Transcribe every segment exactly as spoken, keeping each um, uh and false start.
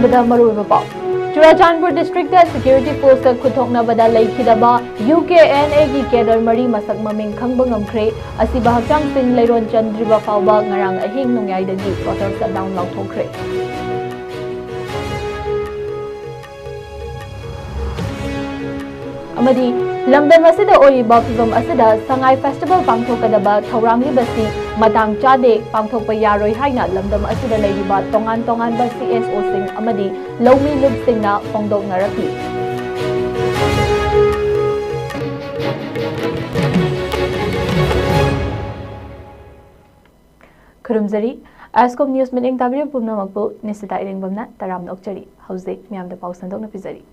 ꯕꯗ ꯃꯔꯨꯑꯣꯏꯕ ꯄꯥꯎ꯫ Churachandpur district security ꯐꯣꯔꯁꯀ ꯈꯨꯠꯊꯣꯛꯅꯕꯗ ꯂꯩꯈꯤꯗꯕ ꯌꯨ ꯀꯦ ꯑꯦꯟ ꯑꯦꯒꯤ ꯀꯦꯗꯔ ꯃꯔꯤ ꯃꯁꯛ ꯃꯃꯤꯡ ꯈꯪꯕ ꯉꯝꯈ꯭ꯔꯦ꯫ ꯑꯁꯤꯕ ꯍꯛꯆꯥꯡꯁꯤꯡ ꯂꯩꯔꯣꯟ ꯆꯟꯗ꯭ꯔꯤꯕ ꯐꯥꯎꯕ ꯉꯔꯥꯡ ꯑꯍꯤꯡ ꯅꯣꯡꯌꯥꯏꯗꯒꯤ ꯇꯣꯇꯦꯜ ꯁꯠꯗꯥꯎꯟ ꯂꯥꯎꯊꯣꯛꯈ꯭ꯔꯦ꯫ ꯑꯃꯗꯤ ꯂꯝꯗꯝ ꯑꯁꯤꯗ ꯑꯣꯏꯔꯤꯕ ꯐꯤꯚꯝ ꯑꯁꯤꯗ ꯁꯉꯥꯏ ꯐꯦꯁꯇꯤꯚꯦꯜ ꯄꯥꯡꯊꯣꯛꯀꯗꯕ ꯊꯧꯔꯥꯡꯂꯤꯕꯁꯤ ꯃꯇꯥꯡ ꯆꯥꯗꯦ, ꯄꯥꯡꯊꯣꯛꯄ ꯌꯥꯔꯣꯏ ꯍꯥꯏꯅ ꯂꯝꯗꯝ ꯑꯁꯤꯗ ꯂꯩꯔꯤꯕ ꯇꯣꯉꯥꯟ ꯇꯣꯉꯥꯟꯕ ꯁꯤ ꯑꯦꯁ ꯑꯣꯁꯤꯡ ꯑꯃꯗꯤ ꯂꯧꯃꯤ ꯂꯨꯞꯁꯤꯡꯅ ꯐꯣꯡꯗꯣꯛꯅꯔꯛꯂꯤ꯫ ꯈꯨꯔꯨꯝꯖꯔꯤ꯫ ꯑꯦꯁꯀꯣꯝ ꯅ꯭ꯌꯨꯁ ꯃꯤꯠꯌꯦꯡ ꯇꯥꯕꯤꯔꯤꯕ ꯄꯨꯝꯅꯃꯛꯄꯨ ꯅꯤꯁꯤꯇꯥ ꯏꯔꯦꯡꯕꯝꯅ ꯇꯔꯥꯝꯅ ꯑꯣꯛꯆꯔꯤ꯫ ꯍꯧꯖꯤꯛ ꯃꯤꯌꯥꯝꯗ ꯄꯥꯎ ꯁꯟꯗꯣꯛꯅ ꯄꯤꯖꯔꯤ꯫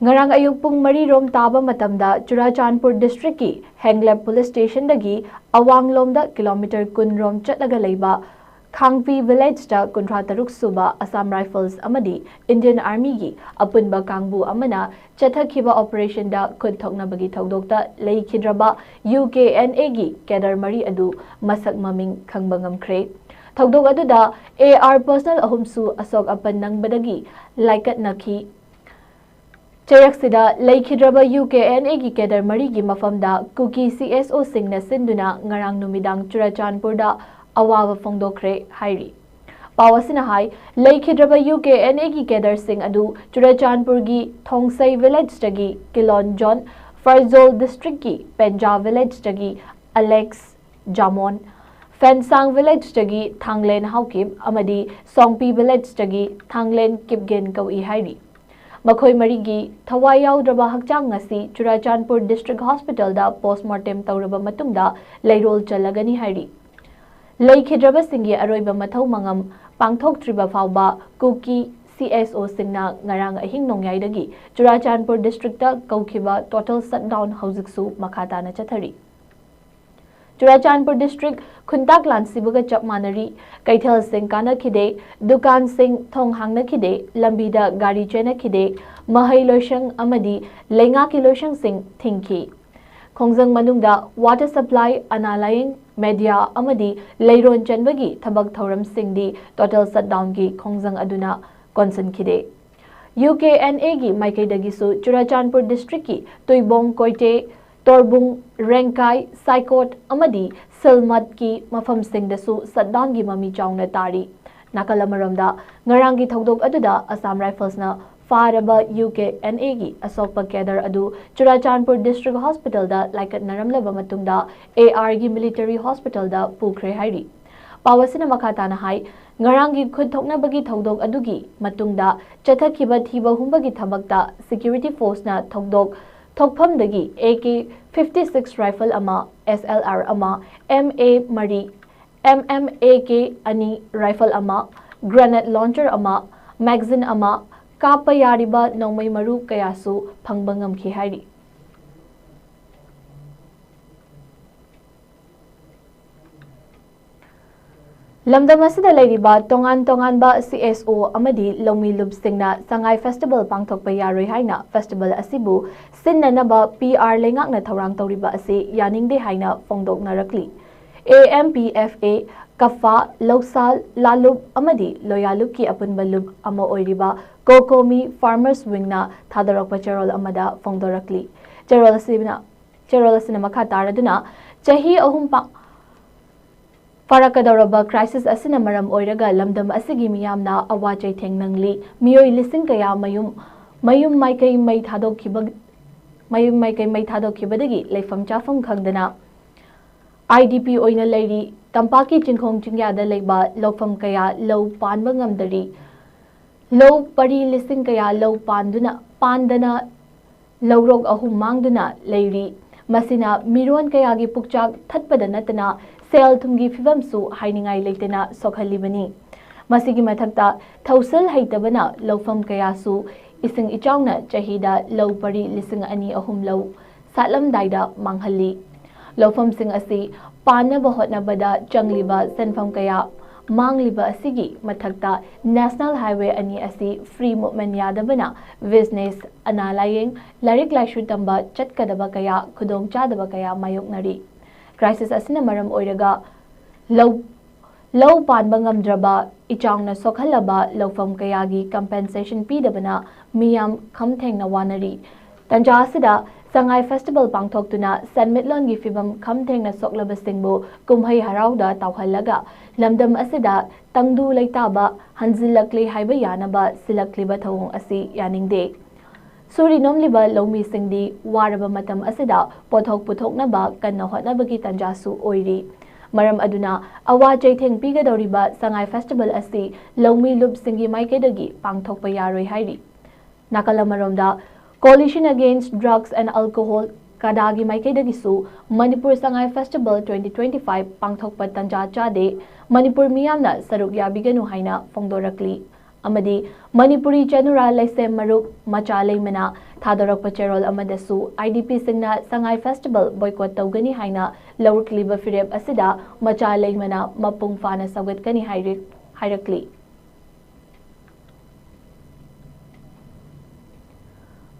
ꯉꯔꯥꯡ ꯑꯌꯨꯛ ꯄꯨꯡ ꯃꯔꯤ ꯔꯣꯝ ꯇꯥꯕ ꯃꯇꯝꯗ ꯆꯨꯔꯥꯆꯥꯟꯄꯨꯔ ꯗꯤꯁꯇ꯭ꯔꯤꯛꯀꯤ ꯍꯦꯡꯂꯦꯞ ꯄꯨꯂꯤꯁ ꯁ꯭ꯇꯦꯁꯟꯗꯒꯤ ꯑꯋꯥꯡꯂꯣꯝꯗ ꯀꯤꯂꯣꯃꯤꯇꯔ ꯀꯨꯟ ꯔꯣꯝ ꯆꯠꯂꯒ ꯂꯩꯕ ꯈꯥꯡꯄꯤ ꯚꯤꯂꯦꯖꯇ ꯀꯨꯟꯊ꯭ꯔꯥ ꯇꯔꯨꯛ ꯁꯨꯕ ꯑꯁꯥꯝ ꯔꯥꯏꯐꯜꯁ ꯑꯃꯗꯤ ꯏꯟꯗꯤꯌꯟ ꯑꯥꯔꯃꯤꯒꯤ ꯑꯄꯨꯟꯕ ꯀꯥꯡꯕꯨ ꯑꯃꯅ ꯆꯠꯊꯈꯤꯕ ꯑꯣꯄꯔꯦꯁꯟꯗ ꯈꯨꯠ ꯊꯣꯛꯅꯕꯒꯤ ꯊꯧꯗꯣꯛꯇ ꯂꯩꯈꯤꯗ꯭ꯔꯕ ꯌꯨ ꯀꯦ ꯑꯦꯟ ꯑꯦꯒꯤ ꯀꯦꯗꯔ ꯃꯔꯤ ꯑꯗꯨ ꯃꯁꯛ ꯃꯃꯤꯡ ꯈꯪꯕ ꯉꯝꯈ꯭ꯔꯦ꯫ ꯊꯧꯗꯣꯛ ꯑꯗꯨꯗ ꯑꯦ ꯑꯥꯔ ꯄꯔꯁꯅꯦꯜ ꯑꯍꯨꯝꯁꯨ ꯑꯁꯣꯛ ꯑꯄꯟ ꯅꯪꯕꯗꯒꯤ ꯂꯥꯏꯀꯠꯅꯈꯤ꯫ ꯆꯩꯔꯛꯁꯤꯗ ꯂꯩꯈꯤꯗ꯭ꯔꯕ ꯌꯨ ꯀꯦ ꯑꯦꯟ ꯑꯦꯒꯤ ꯀꯦꯗꯔ ꯃꯔꯤꯒꯤ ꯃꯐꯝꯗ ꯀꯨꯀꯤ ꯁꯤ ꯑꯦꯁ ꯑꯣꯁꯤꯡꯅ ꯁꯤꯟꯗꯨꯅ ꯉꯔꯥꯡ ꯅꯨꯃꯤꯗꯥꯡ ꯆꯨꯔꯥꯆꯥꯟꯄꯨꯔꯗ ꯑꯋꯥꯕ ꯐꯣꯡꯗꯣꯛꯈ꯭ꯔꯦ ꯍꯥꯏꯔꯤ꯫ ꯄꯥꯎ ꯑꯁꯤꯅ ꯍꯥꯏ, ꯂꯩꯈꯤꯗ꯭ꯔꯕ ꯌꯨ ꯀꯦ ꯑꯦꯟ ꯑꯦꯒꯤ ꯀꯦꯗꯔꯁꯤꯡ ꯑꯗꯨ ꯆꯨꯔꯥꯆꯥꯟꯄꯨꯔꯒꯤ ꯊꯣꯡꯁꯩ ꯚꯤꯂꯦꯖꯇꯒꯤ ꯀꯤꯂꯣꯟ ꯖꯣꯟ, ꯐꯔꯖꯣꯜ ꯗꯤꯁꯇ꯭ꯔꯤꯛꯀꯤ ꯄꯦꯟꯖꯥ ꯚꯤꯂꯦꯖꯇꯒꯤ ꯑꯂꯦꯛꯁ ꯖꯥꯃꯣꯟ, ꯐꯦꯟꯁꯥꯡ ꯚꯤꯂꯦꯖꯇꯒꯤ ꯊꯥꯡꯂꯦꯟ ꯍꯥꯎꯀꯤꯞ ꯑꯃꯗꯤ ꯁꯣꯡꯄꯤ ꯚꯤꯂꯦꯖꯇꯒꯤ ꯊꯥꯡꯂꯦꯟ ꯀꯤꯞꯒꯦꯟ ꯀꯧꯏ ꯍꯥꯏꯔꯤ꯫ ꯃꯈꯣꯏ ꯃꯔꯤꯒꯤ ꯊꯋꯥꯏ ꯌꯥꯎꯗ꯭ꯔꯕ ꯍꯛꯆꯥꯡ ꯉꯁꯤ ꯆꯨꯔꯥꯆꯥꯟꯄꯨꯔ ꯗꯤꯁꯇ꯭ꯔꯤꯛ ꯍꯣꯁꯄꯤꯇꯥꯜꯗ ꯄꯣꯁꯃꯣꯔꯇꯦꯝ ꯇꯧꯔꯕ ꯃꯇꯨꯡꯗ ꯂꯩꯔꯣꯜ ꯆꯜꯂꯒꯅꯤ ꯍꯥꯏꯔꯤ꯫ ꯂꯩꯈꯤꯗ꯭ꯔꯕꯁꯤꯡꯒꯤ ꯑꯔꯣꯏꯕ ꯃꯊꯧ ꯃꯉꯝ ꯄꯥꯡꯊꯣꯛꯇ꯭ꯔꯤꯕ ꯐꯥꯎꯕ ꯀꯨꯀꯤ ꯁꯤ ꯑꯦꯁ ꯑꯣꯁꯤꯡꯅ ꯉꯔꯥꯡ ꯑꯍꯤꯡ ꯅꯣꯡꯌꯥꯏꯗꯒꯤ ꯆꯨꯔꯥꯆꯥꯟꯄꯨꯔ ꯗꯤꯁꯇ꯭ꯔꯤꯛꯇ ꯀꯧꯈꯤꯕ ꯇꯣꯇꯦꯜ ꯁꯠꯗꯥꯎꯟ ꯍꯧꯖꯤꯛꯁꯨ ꯃꯈꯥ ꯇꯥꯅ ꯆꯠꯊꯔꯤ꯫ ꯆꯨꯔꯥꯆꯥꯟꯄꯨꯔ ꯗꯤꯁꯇ꯭ꯔꯤꯛ ꯈꯨꯟꯇꯥꯛ ꯂꯥꯟꯁꯤꯕꯒ ꯆꯞ ꯃꯥꯟꯅꯔꯤ꯫ ꯀꯩꯊꯦꯜꯁꯤꯡ ꯀꯥꯅꯈꯤꯗꯦ, ꯗꯨꯀꯥꯟꯁꯤꯡ ꯊꯣꯡ ꯍꯥꯡꯅꯈꯤꯗꯦ, ꯂꯝꯕꯤꯗ ꯒꯥꯔꯤ ꯆꯦꯟꯅꯈꯤꯗꯦ, ꯃꯍꯩ ꯂꯣꯏꯁꯪ ꯑꯃꯗꯤ ꯂꯩꯉꯥꯛꯀꯤ ꯂꯣꯏꯁꯪꯁꯤꯡ ꯊꯤꯡꯈꯤ꯫ ꯈꯣꯡꯖꯪ ꯃꯅꯨꯡꯗ water supply, ꯑꯅꯥ ꯂꯥꯌꯦꯡ, media ꯑꯃꯗꯤ ꯂꯩꯔꯣꯟ ꯆꯟꯕꯒꯤ ꯊꯕꯛ ꯊꯧꯔꯝꯁꯤꯡꯗꯤ total shutdownꯒꯤ ꯈꯣꯡꯖꯪ ꯑꯗꯨꯅ ꯀꯣꯟꯁꯤꯟꯈꯤꯗꯦ꯫ UKNAꯒꯤ ꯃꯥꯏꯀꯩꯗꯒꯤꯁꯨ ꯆꯨꯔꯥꯆꯥꯟꯄꯨꯔ districtꯀꯤ ꯇꯨꯏꯕꯣꯡ, ꯀꯣꯏꯇꯦ, ꯇꯣꯔꯕꯨꯡ, ꯔꯦꯡꯀꯥꯏ, ꯁꯥꯏꯀꯣꯠ ꯑꯃꯗꯤ ꯁꯤꯜꯃꯠꯀꯤ ꯃꯐꯝꯁꯤꯡꯗꯁꯨ shutdownꯒꯤ ꯃꯃꯤ ꯆꯥꯎꯅ ꯇꯥꯔꯤ꯫ ꯅꯥꯀꯜ ꯑꯃꯔꯣꯝꯗ, ꯉꯔꯥꯡꯒꯤ ꯊꯧꯗꯣꯛ ꯑꯗꯨꯗ Assam Riflesꯅ ꯐꯥꯔꯕ UKNAꯒꯤ ꯑꯁꯣꯛꯄ cadre ꯑꯗꯨ ꯆꯨꯔꯥꯆꯥꯟꯄꯨꯔ District Hospitalꯗ ꯂꯥꯏꯀꯠꯅꯔꯝꯂꯕ ꯃꯇꯨꯡꯗ ARꯒꯤ military hospitalꯗ ꯄꯨꯈ꯭ꯔꯦ ꯍꯥꯏꯔꯤ꯫ ꯄꯥꯎ ꯑꯁꯤꯅ ꯃꯈꯥ ꯇꯥꯅ ꯍꯥꯏ, ꯉꯔꯥꯡꯒꯤ ꯈꯨꯠ ꯊꯣꯛꯅꯕꯒꯤ ꯊꯧꯗꯣꯛ ꯑꯗꯨꯒꯤ ꯃꯇꯨꯡꯗ ꯆꯠꯊꯈꯤꯕ ꯊꯤꯕ ꯍꯨꯝꯕꯒꯤ ꯊꯕꯛꯇ security forceꯅ ꯊꯧꯗꯣꯛ ꯊꯣꯛꯐꯝꯗꯒꯤ AK fifty six rifle ꯑꯃ, SLR ꯑꯃ, MA ꯃꯔꯤ, MMAK ꯑꯅꯤ, rifle ꯑꯃ, grenade launcher ꯑꯃ, magazine ꯑꯃ, ꯀꯥꯞꯄ ꯌꯥꯔꯤꯕ ꯅꯣꯡꯃꯩ ꯃꯔꯨ ꯀꯌꯥꯁꯨ ꯐꯪꯕ ꯉꯝꯈꯤ ꯍꯥꯏꯔꯤ꯫ ꯂꯝꯗꯝ ꯑꯁꯤꯗ ꯂꯩꯔꯤꯕ ꯇꯣꯉꯥꯟ ꯇꯣꯉꯥꯟꯕ CSO ꯑꯃꯗꯤ ꯂꯧꯃꯤ ꯂꯨꯞꯁꯤꯡꯅ ꯁꯉꯥꯏ festival ꯄꯥꯡꯊꯣꯛꯄ ꯌꯥꯔꯣꯏ ꯍꯥꯏꯅ festival ꯑꯁꯤꯕꯨ ꯁꯤꯟꯅꯅꯕ PR ꯂꯩꯉꯥꯛꯅ ꯊꯧꯔꯥꯡ ꯇꯧꯔꯤꯕ ꯑꯁꯤ ꯌꯥꯅꯤꯡꯗꯦ ꯍꯥꯏꯅ ꯐꯣꯡꯗꯣꯛꯅꯔꯛꯂꯤ꯫ AMPFA, ꯀꯐꯥ, ꯂꯧꯁꯥꯜ, ꯂꯥꯂꯨꯞ ꯑꯃꯗꯤ ꯂꯣꯌꯥꯂꯨꯞꯀꯤ ꯑꯄꯨꯟꯕ ꯂꯨꯞ ꯑꯃ ꯑꯣꯏꯔꯤꯕ COCOMI Farmers Wingꯅ ꯊꯥꯗꯣꯔꯛꯄ ꯆꯦꯔꯣꯜ ꯑꯃꯗ ꯐꯣꯡꯗꯣꯔꯛꯂꯤ꯫ ꯆꯦꯔꯣꯜ ꯑꯁꯤꯅ, ꯆꯦꯔꯣꯜ ꯑꯁꯤꯅ ꯃꯈꯥ ꯇꯥꯔꯗꯨꯅ, ꯆꯍꯤ ꯑꯍꯨꯝ ꯄꯥ-, ꯐꯥꯔꯛꯀꯗꯧꯔꯕ crisis ꯑꯁꯤꯅ ꯃꯔꯝ ꯑꯣꯏꯔꯒ ꯂꯝꯗꯝ ꯑꯁꯤꯒꯤ ꯃꯤꯌꯥꯝꯅ ꯑꯋꯥ ꯆꯩꯊꯦꯡ ꯅꯪꯂꯤ꯫ ꯃꯤꯑꯣꯏ ꯂꯤꯁꯤꯡ ꯀꯌꯥ ꯃꯌꯨꯝ, ꯃꯌꯨꯝ ꯃꯥꯏꯀꯩ ꯃꯩ ꯊꯥꯗꯣꯛꯈꯤꯕ, ꯃꯌꯨꯝ ꯃꯥꯏꯀꯩ ꯃꯩ ꯊꯥꯗꯣꯛꯈꯤꯕꯗꯒꯤ ꯂꯩꯐꯝ ꯆꯥꯐꯝ ꯈꯪꯗꯅ IDP ꯑꯣꯏꯅ ꯂꯩꯔꯤ꯫ ꯇꯝꯄꯥꯛꯀꯤ ꯆꯤꯡꯈꯣꯡ ꯆꯤꯡꯌꯥꯗ ꯂꯩꯕ ꯂꯧꯐꯝ ꯀꯌꯥ ꯂꯧ ꯄꯥꯟꯕ ꯉꯝꯗꯔꯤ꯫ ꯂꯧ ꯄꯔꯤ ꯂꯤꯁꯤꯡ ꯀꯌꯥ ꯂꯧ ꯄꯥꯟꯗꯨꯅ, ꯄꯥꯟꯗꯅ ꯂꯧꯔꯣꯛ ꯑꯍꯨꯝ ꯃꯥꯡꯗꯨꯅ ꯂꯩꯔꯤ꯫ ꯃꯁꯤꯅ ꯃꯤꯔꯣꯟ ꯀꯌꯥꯒꯤ ꯄꯨꯛꯆꯥꯛ ꯊꯠꯄꯗ ꯅꯠꯇꯅ ꯁꯦꯜ ꯊꯨꯝꯒꯤ ꯐꯤꯕꯝꯁꯨ ꯍꯥꯏꯅꯤꯡꯉꯥꯏ ꯂꯩꯇꯅ ꯁꯣꯛꯍꯜꯂꯤꯕꯅꯤ꯫ ꯃꯁꯤꯒꯤ ꯃꯊꯛꯇ ꯊꯧꯁꯤꯜ ꯍꯩꯇꯕꯅ ꯂꯧꯐꯝ ꯀꯌꯥꯁꯨ ꯏꯁꯤꯡ ꯏꯆꯥꯎꯅ ꯆꯍꯤꯗ ꯂꯧ ꯄꯔꯤ ꯂꯤꯁꯤꯡ ꯑꯅꯤ ꯑꯍꯨꯝ ꯂꯧ ꯁꯥꯠꯂꯝꯗꯥꯏꯗ ꯃꯥꯡꯍꯜꯂꯤ꯫ ꯂꯧꯐꯝꯁꯤꯡ ꯑꯁꯤ ꯄꯥꯟꯅꯕ ꯍꯣꯠꯅꯕꯗ ꯆꯪꯂꯤꯕ ꯁꯦꯟꯐꯝ ꯀꯌꯥ ꯃꯥꯡꯂꯤꯕ ꯑꯁꯤꯒꯤ ꯃꯊꯛꯇ National Highway ꯑꯅꯤ ꯑꯁꯤ free movement ꯌꯥꯗꯕꯅ business, ꯑꯅꯥ ꯂꯥꯌꯦꯡ, ꯂꯥꯏꯔꯤꯛ ꯂꯥꯏꯁꯨ ꯇꯝꯕ ꯆꯠꯀꯗꯕ ꯀꯌꯥ ꯈꯨꯗꯣꯡꯆꯥꯗꯕ ꯀꯌꯥ ꯃꯥꯌꯣꯛꯅꯔꯤ꯫ Crisis ꯑꯁꯤꯅ ꯃꯔꯝ ꯑꯣꯏꯔꯒ ꯂꯧ ꯂꯧ ꯄꯥꯟꯕ ꯉꯝꯗ꯭ꯔꯕ, ꯏꯆꯥꯎꯅ ꯁꯣꯛꯍꯜꯂꯕ ꯂꯧꯐꯝ ꯀꯌꯥꯒꯤ compensation ꯄꯤꯗꯕꯅ ꯃꯤꯌꯥꯝ ꯈꯝ ꯊꯦꯡꯅ ꯋꯥꯅꯔꯤ꯫ ꯇꯟꯖꯥ ꯑꯁꯤꯗ ꯁꯉꯥꯏ Festival ꯄꯥꯡꯊꯣꯛꯇꯨꯅ ꯁꯦꯟꯃꯤꯠꯂꯣꯟꯒꯤ ꯐꯤꯕꯝ ꯈꯝ ꯊꯦꯡꯅ ꯁꯣꯛꯂꯕꯁꯤꯡꯕꯨ ꯀꯨꯝꯍꯩ ꯍꯔꯥꯎꯗ ꯇꯥꯎꯍꯜꯂꯒ ꯂꯝꯗꯝ ꯑꯁꯤꯗ ꯇꯪꯗꯨ ꯂꯩꯇꯥꯕ ꯍꯟꯖꯤꯜꯂꯛꯂꯦ ꯍꯥꯏꯕ ꯌꯥꯅꯕ ꯁꯤꯜꯂꯛꯂꯤꯕ ꯊꯧꯑꯣꯡ ꯑꯁꯤ ꯌꯥꯅꯤꯡꯗꯦ꯫ ꯁꯨꯔꯤ ꯅꯣꯝꯂꯤꯕ ꯂꯧꯃꯤꯁꯤꯡꯗꯤ ꯋꯥꯔꯕ ꯃꯇꯝ ꯑꯁꯤꯗ ꯄꯣꯠꯊꯣꯛ ꯄꯨꯊꯣꯛꯅꯕ ꯀꯟꯅ ꯍꯣꯠꯅꯕꯒꯤ ꯇꯟꯖꯥꯁꯨ ꯑꯣꯏꯔꯤ꯫ ꯃꯔꯝ ꯑꯗꯨꯅ ꯑꯋꯥ ꯆꯩꯊꯦꯡ ꯄꯤꯒꯗꯧꯔꯤꯕ ꯁꯉꯥꯏ Festival ꯑꯁꯤ ꯂꯧꯃꯤ ꯂꯨꯞꯁꯤꯡꯒꯤ ꯃꯥꯏꯀꯩꯗꯒꯤ ꯄꯥꯡꯊꯣꯛꯄ ꯌꯥꯔꯣꯏ ꯍꯥꯏꯔꯤ꯫ ꯅꯥꯀꯜ ꯑꯃꯔꯣꯝꯗ, Coalition Against Drugs and Alcohol, ꯀꯗꯥꯒꯤ ꯃꯥꯏꯀꯩꯗꯒꯤꯁꯨ Manipur Sangai Festival twenty twenty five ꯄꯥꯡꯊꯣꯛꯄ ꯇꯟꯖꯥ ꯆꯥꯗꯦ, ꯃꯅꯤꯄꯨꯔ ꯃꯤꯌꯥꯝꯅ ꯁꯔꯨꯛ ꯌꯥꯕꯤꯒꯅꯨ ꯍꯥꯏꯅ ꯐꯣꯡꯗꯣꯔꯛꯂꯤ꯫ ꯑꯃꯗꯤ ꯃꯅꯤꯄꯨꯔꯤ ꯆꯅꯨꯔꯥ ꯂꯩꯁꯦꯝ ꯃꯔꯨꯞ ꯃꯆꯥ ꯂꯩꯃꯅ ꯊꯥꯗꯣꯔꯛꯄ ꯆꯦꯔꯣꯜ ꯑꯃꯗꯁꯨ IDPꯁꯤꯡꯅ ꯁꯉꯥꯏ Festival boycott ꯇꯧꯒꯅꯤ ꯍꯥꯏꯅ ꯂꯧꯔꯛꯂꯤꯕ ꯐꯤꯔꯦꯞ ꯑꯁꯤꯗ ꯃꯆꯥ ꯂꯩꯃꯅ ꯃꯄꯨꯡ ꯐꯥꯅ ꯁꯧꯒꯠꯀꯅꯤ ꯍꯥꯏꯔꯤ-, ꯍꯥꯏꯔꯛꯂꯤ꯫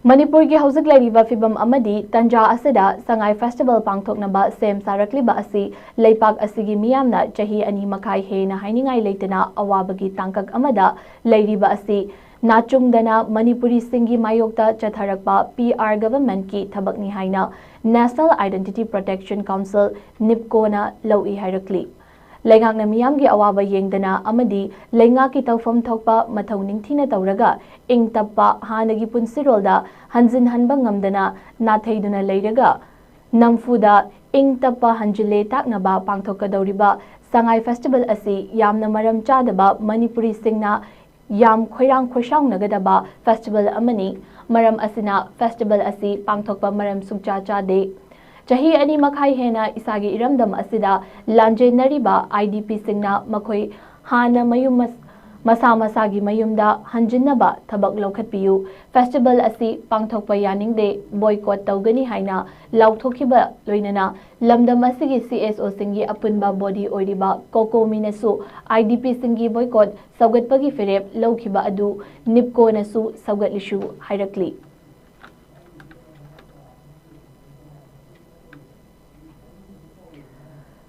ꯃꯅꯤꯄꯨꯔꯒꯤ ꯍꯧꯖꯤꯛ ꯂꯩꯔꯤꯕ ꯐꯤꯕꯝ ꯑꯃꯗꯤ ꯇꯟꯖꯥ ꯑꯁꯤꯗ ꯁꯉꯥꯏ Festival ꯄꯥꯡꯊꯣꯛꯅꯕ ꯁꯦꯝ ꯁꯥꯔꯛꯂꯤꯕ ꯑꯁꯤ ꯂꯩꯄꯥꯛ ꯑꯁꯤꯒꯤ ꯃꯤꯌꯥꯝꯅ ꯆꯍꯤ ꯑꯅꯤ ꯃꯈꯥꯏ ꯍꯦꯟꯅ ꯍꯥꯏꯅꯤꯡꯉꯥꯏ ꯂꯩꯇꯅ ꯑꯋꯥꯕꯒꯤ ꯇꯥꯡꯀꯛ ꯑꯃꯗ ꯂꯩꯔꯤꯕ ꯑꯁꯤ ꯅꯥꯆꯨꯡꯗꯅ ꯃꯅꯤꯄꯨꯔꯤꯁꯤꯡꯒꯤ ꯃꯥꯌꯣꯛꯇ ꯆꯠꯊꯔꯛꯄ PR governmentꯀꯤ ꯊꯕꯛꯅꯤ ꯍꯥꯏꯅ National Identity Protection Council, NIPCOꯅ ꯂꯧꯏ ꯍꯥꯏꯔꯛꯂꯤ꯫ ꯂꯩꯉꯥꯛꯅ ꯃꯤꯌꯥꯝꯒꯤ ꯑꯋꯥꯕ ꯌꯦꯡꯗꯅ ꯑꯃꯗꯤ ꯂꯩꯉꯥꯛꯀꯤ ꯇꯧꯐꯝ ꯊꯣꯛꯄ ꯃꯊꯧ ꯅꯤꯡꯊꯤꯅ ꯇꯧꯔꯒ ꯏꯪ ꯇꯞꯄ ꯍꯥꯟꯅꯒꯤ ꯄꯨꯟꯁꯤꯔꯣꯜꯗ ꯍꯟꯖꯤꯟꯍꯟꯕ ꯉꯝꯗꯅ ꯅꯥꯊꯩꯗꯨꯅ ꯂꯩꯔꯒ ꯅꯝꯐꯨꯗ ꯏꯪ ꯇꯞꯄ ꯍꯟꯖꯤꯜꯂꯦ ꯇꯥꯛꯅꯕ ꯄꯥꯡꯊꯣꯛꯀꯗꯧꯔꯤꯕ ꯁꯉꯥꯏ Festival ꯑꯁꯤ ꯌꯥꯝꯅ ꯃꯔꯝ ꯆꯥꯗꯕ ꯃꯅꯤꯄꯨꯔꯤꯁꯤꯡꯅ ꯌꯥꯝ ꯈꯣꯏꯔꯥꯡ ꯈꯣꯏꯁꯥꯎꯅꯒꯗꯕ festival ꯑꯃꯅꯤ꯫ ꯃꯔꯝ ꯑꯁꯤꯅ festival ꯑꯁꯤ ꯄꯥꯡꯊꯣꯛꯄ ꯃꯔꯝ ꯁꯨꯡꯆꯥ ꯆꯥꯗꯦ꯫ ꯆꯍꯤ ꯑꯅꯤ ꯃꯈꯥꯏ ꯍꯦꯟꯅ ꯏꯁꯥꯒꯤ ꯏꯔꯝꯗꯝ ꯑꯁꯤꯗ ꯂꯥꯟꯖꯦꯟꯅꯔꯤꯕ IDPꯁꯤꯡꯅ ꯃꯈꯣꯏ ꯍꯥꯟꯅ ꯃꯌꯨꯝ ꯃꯁ-, ꯃꯁꯥ ꯃꯁꯥꯒꯤ ꯃꯌꯨꯝꯗ ꯍꯟꯖꯤꯟꯅꯕ ꯊꯕꯛ ꯂꯧꯈꯠꯄꯤꯌꯨ꯫ ꯐꯦꯁꯇꯤꯚꯦꯜ ꯑꯁꯤ ꯄꯥꯡꯊꯣꯛꯄ ꯌꯥꯅꯤꯡꯗꯦ, ꯕꯣꯏꯀꯣꯠ ꯇꯧꯒꯅꯤ ꯍꯥꯏꯅ ꯂꯥꯎꯊꯣꯛꯈꯤꯕ ꯂꯣꯏꯅꯅ ꯂꯝꯗꯝ ꯑꯁꯤꯒꯤ ꯁꯤ ꯑꯦꯁ ꯑꯣꯁꯤꯡꯒꯤ ꯑꯄꯨꯟꯕ ꯕꯣꯗꯤ ꯑꯣꯏꯔꯤꯕ ꯀꯣꯀꯣꯃꯤꯅꯁꯨ ꯑꯥꯏ ꯗꯤ ꯄꯤꯁꯤꯡꯒꯤ ꯕꯣꯏꯀꯣꯠ ꯁꯧꯒꯠꯄꯒꯤ ꯐꯤꯔꯦꯞ ꯂꯧꯈꯤꯕ ꯑꯗꯨ ꯅꯤꯞꯀꯣꯅꯁꯨ ꯁꯧꯒꯠꯂꯤꯁꯨ ꯍꯥꯏꯔꯛꯂꯤ꯫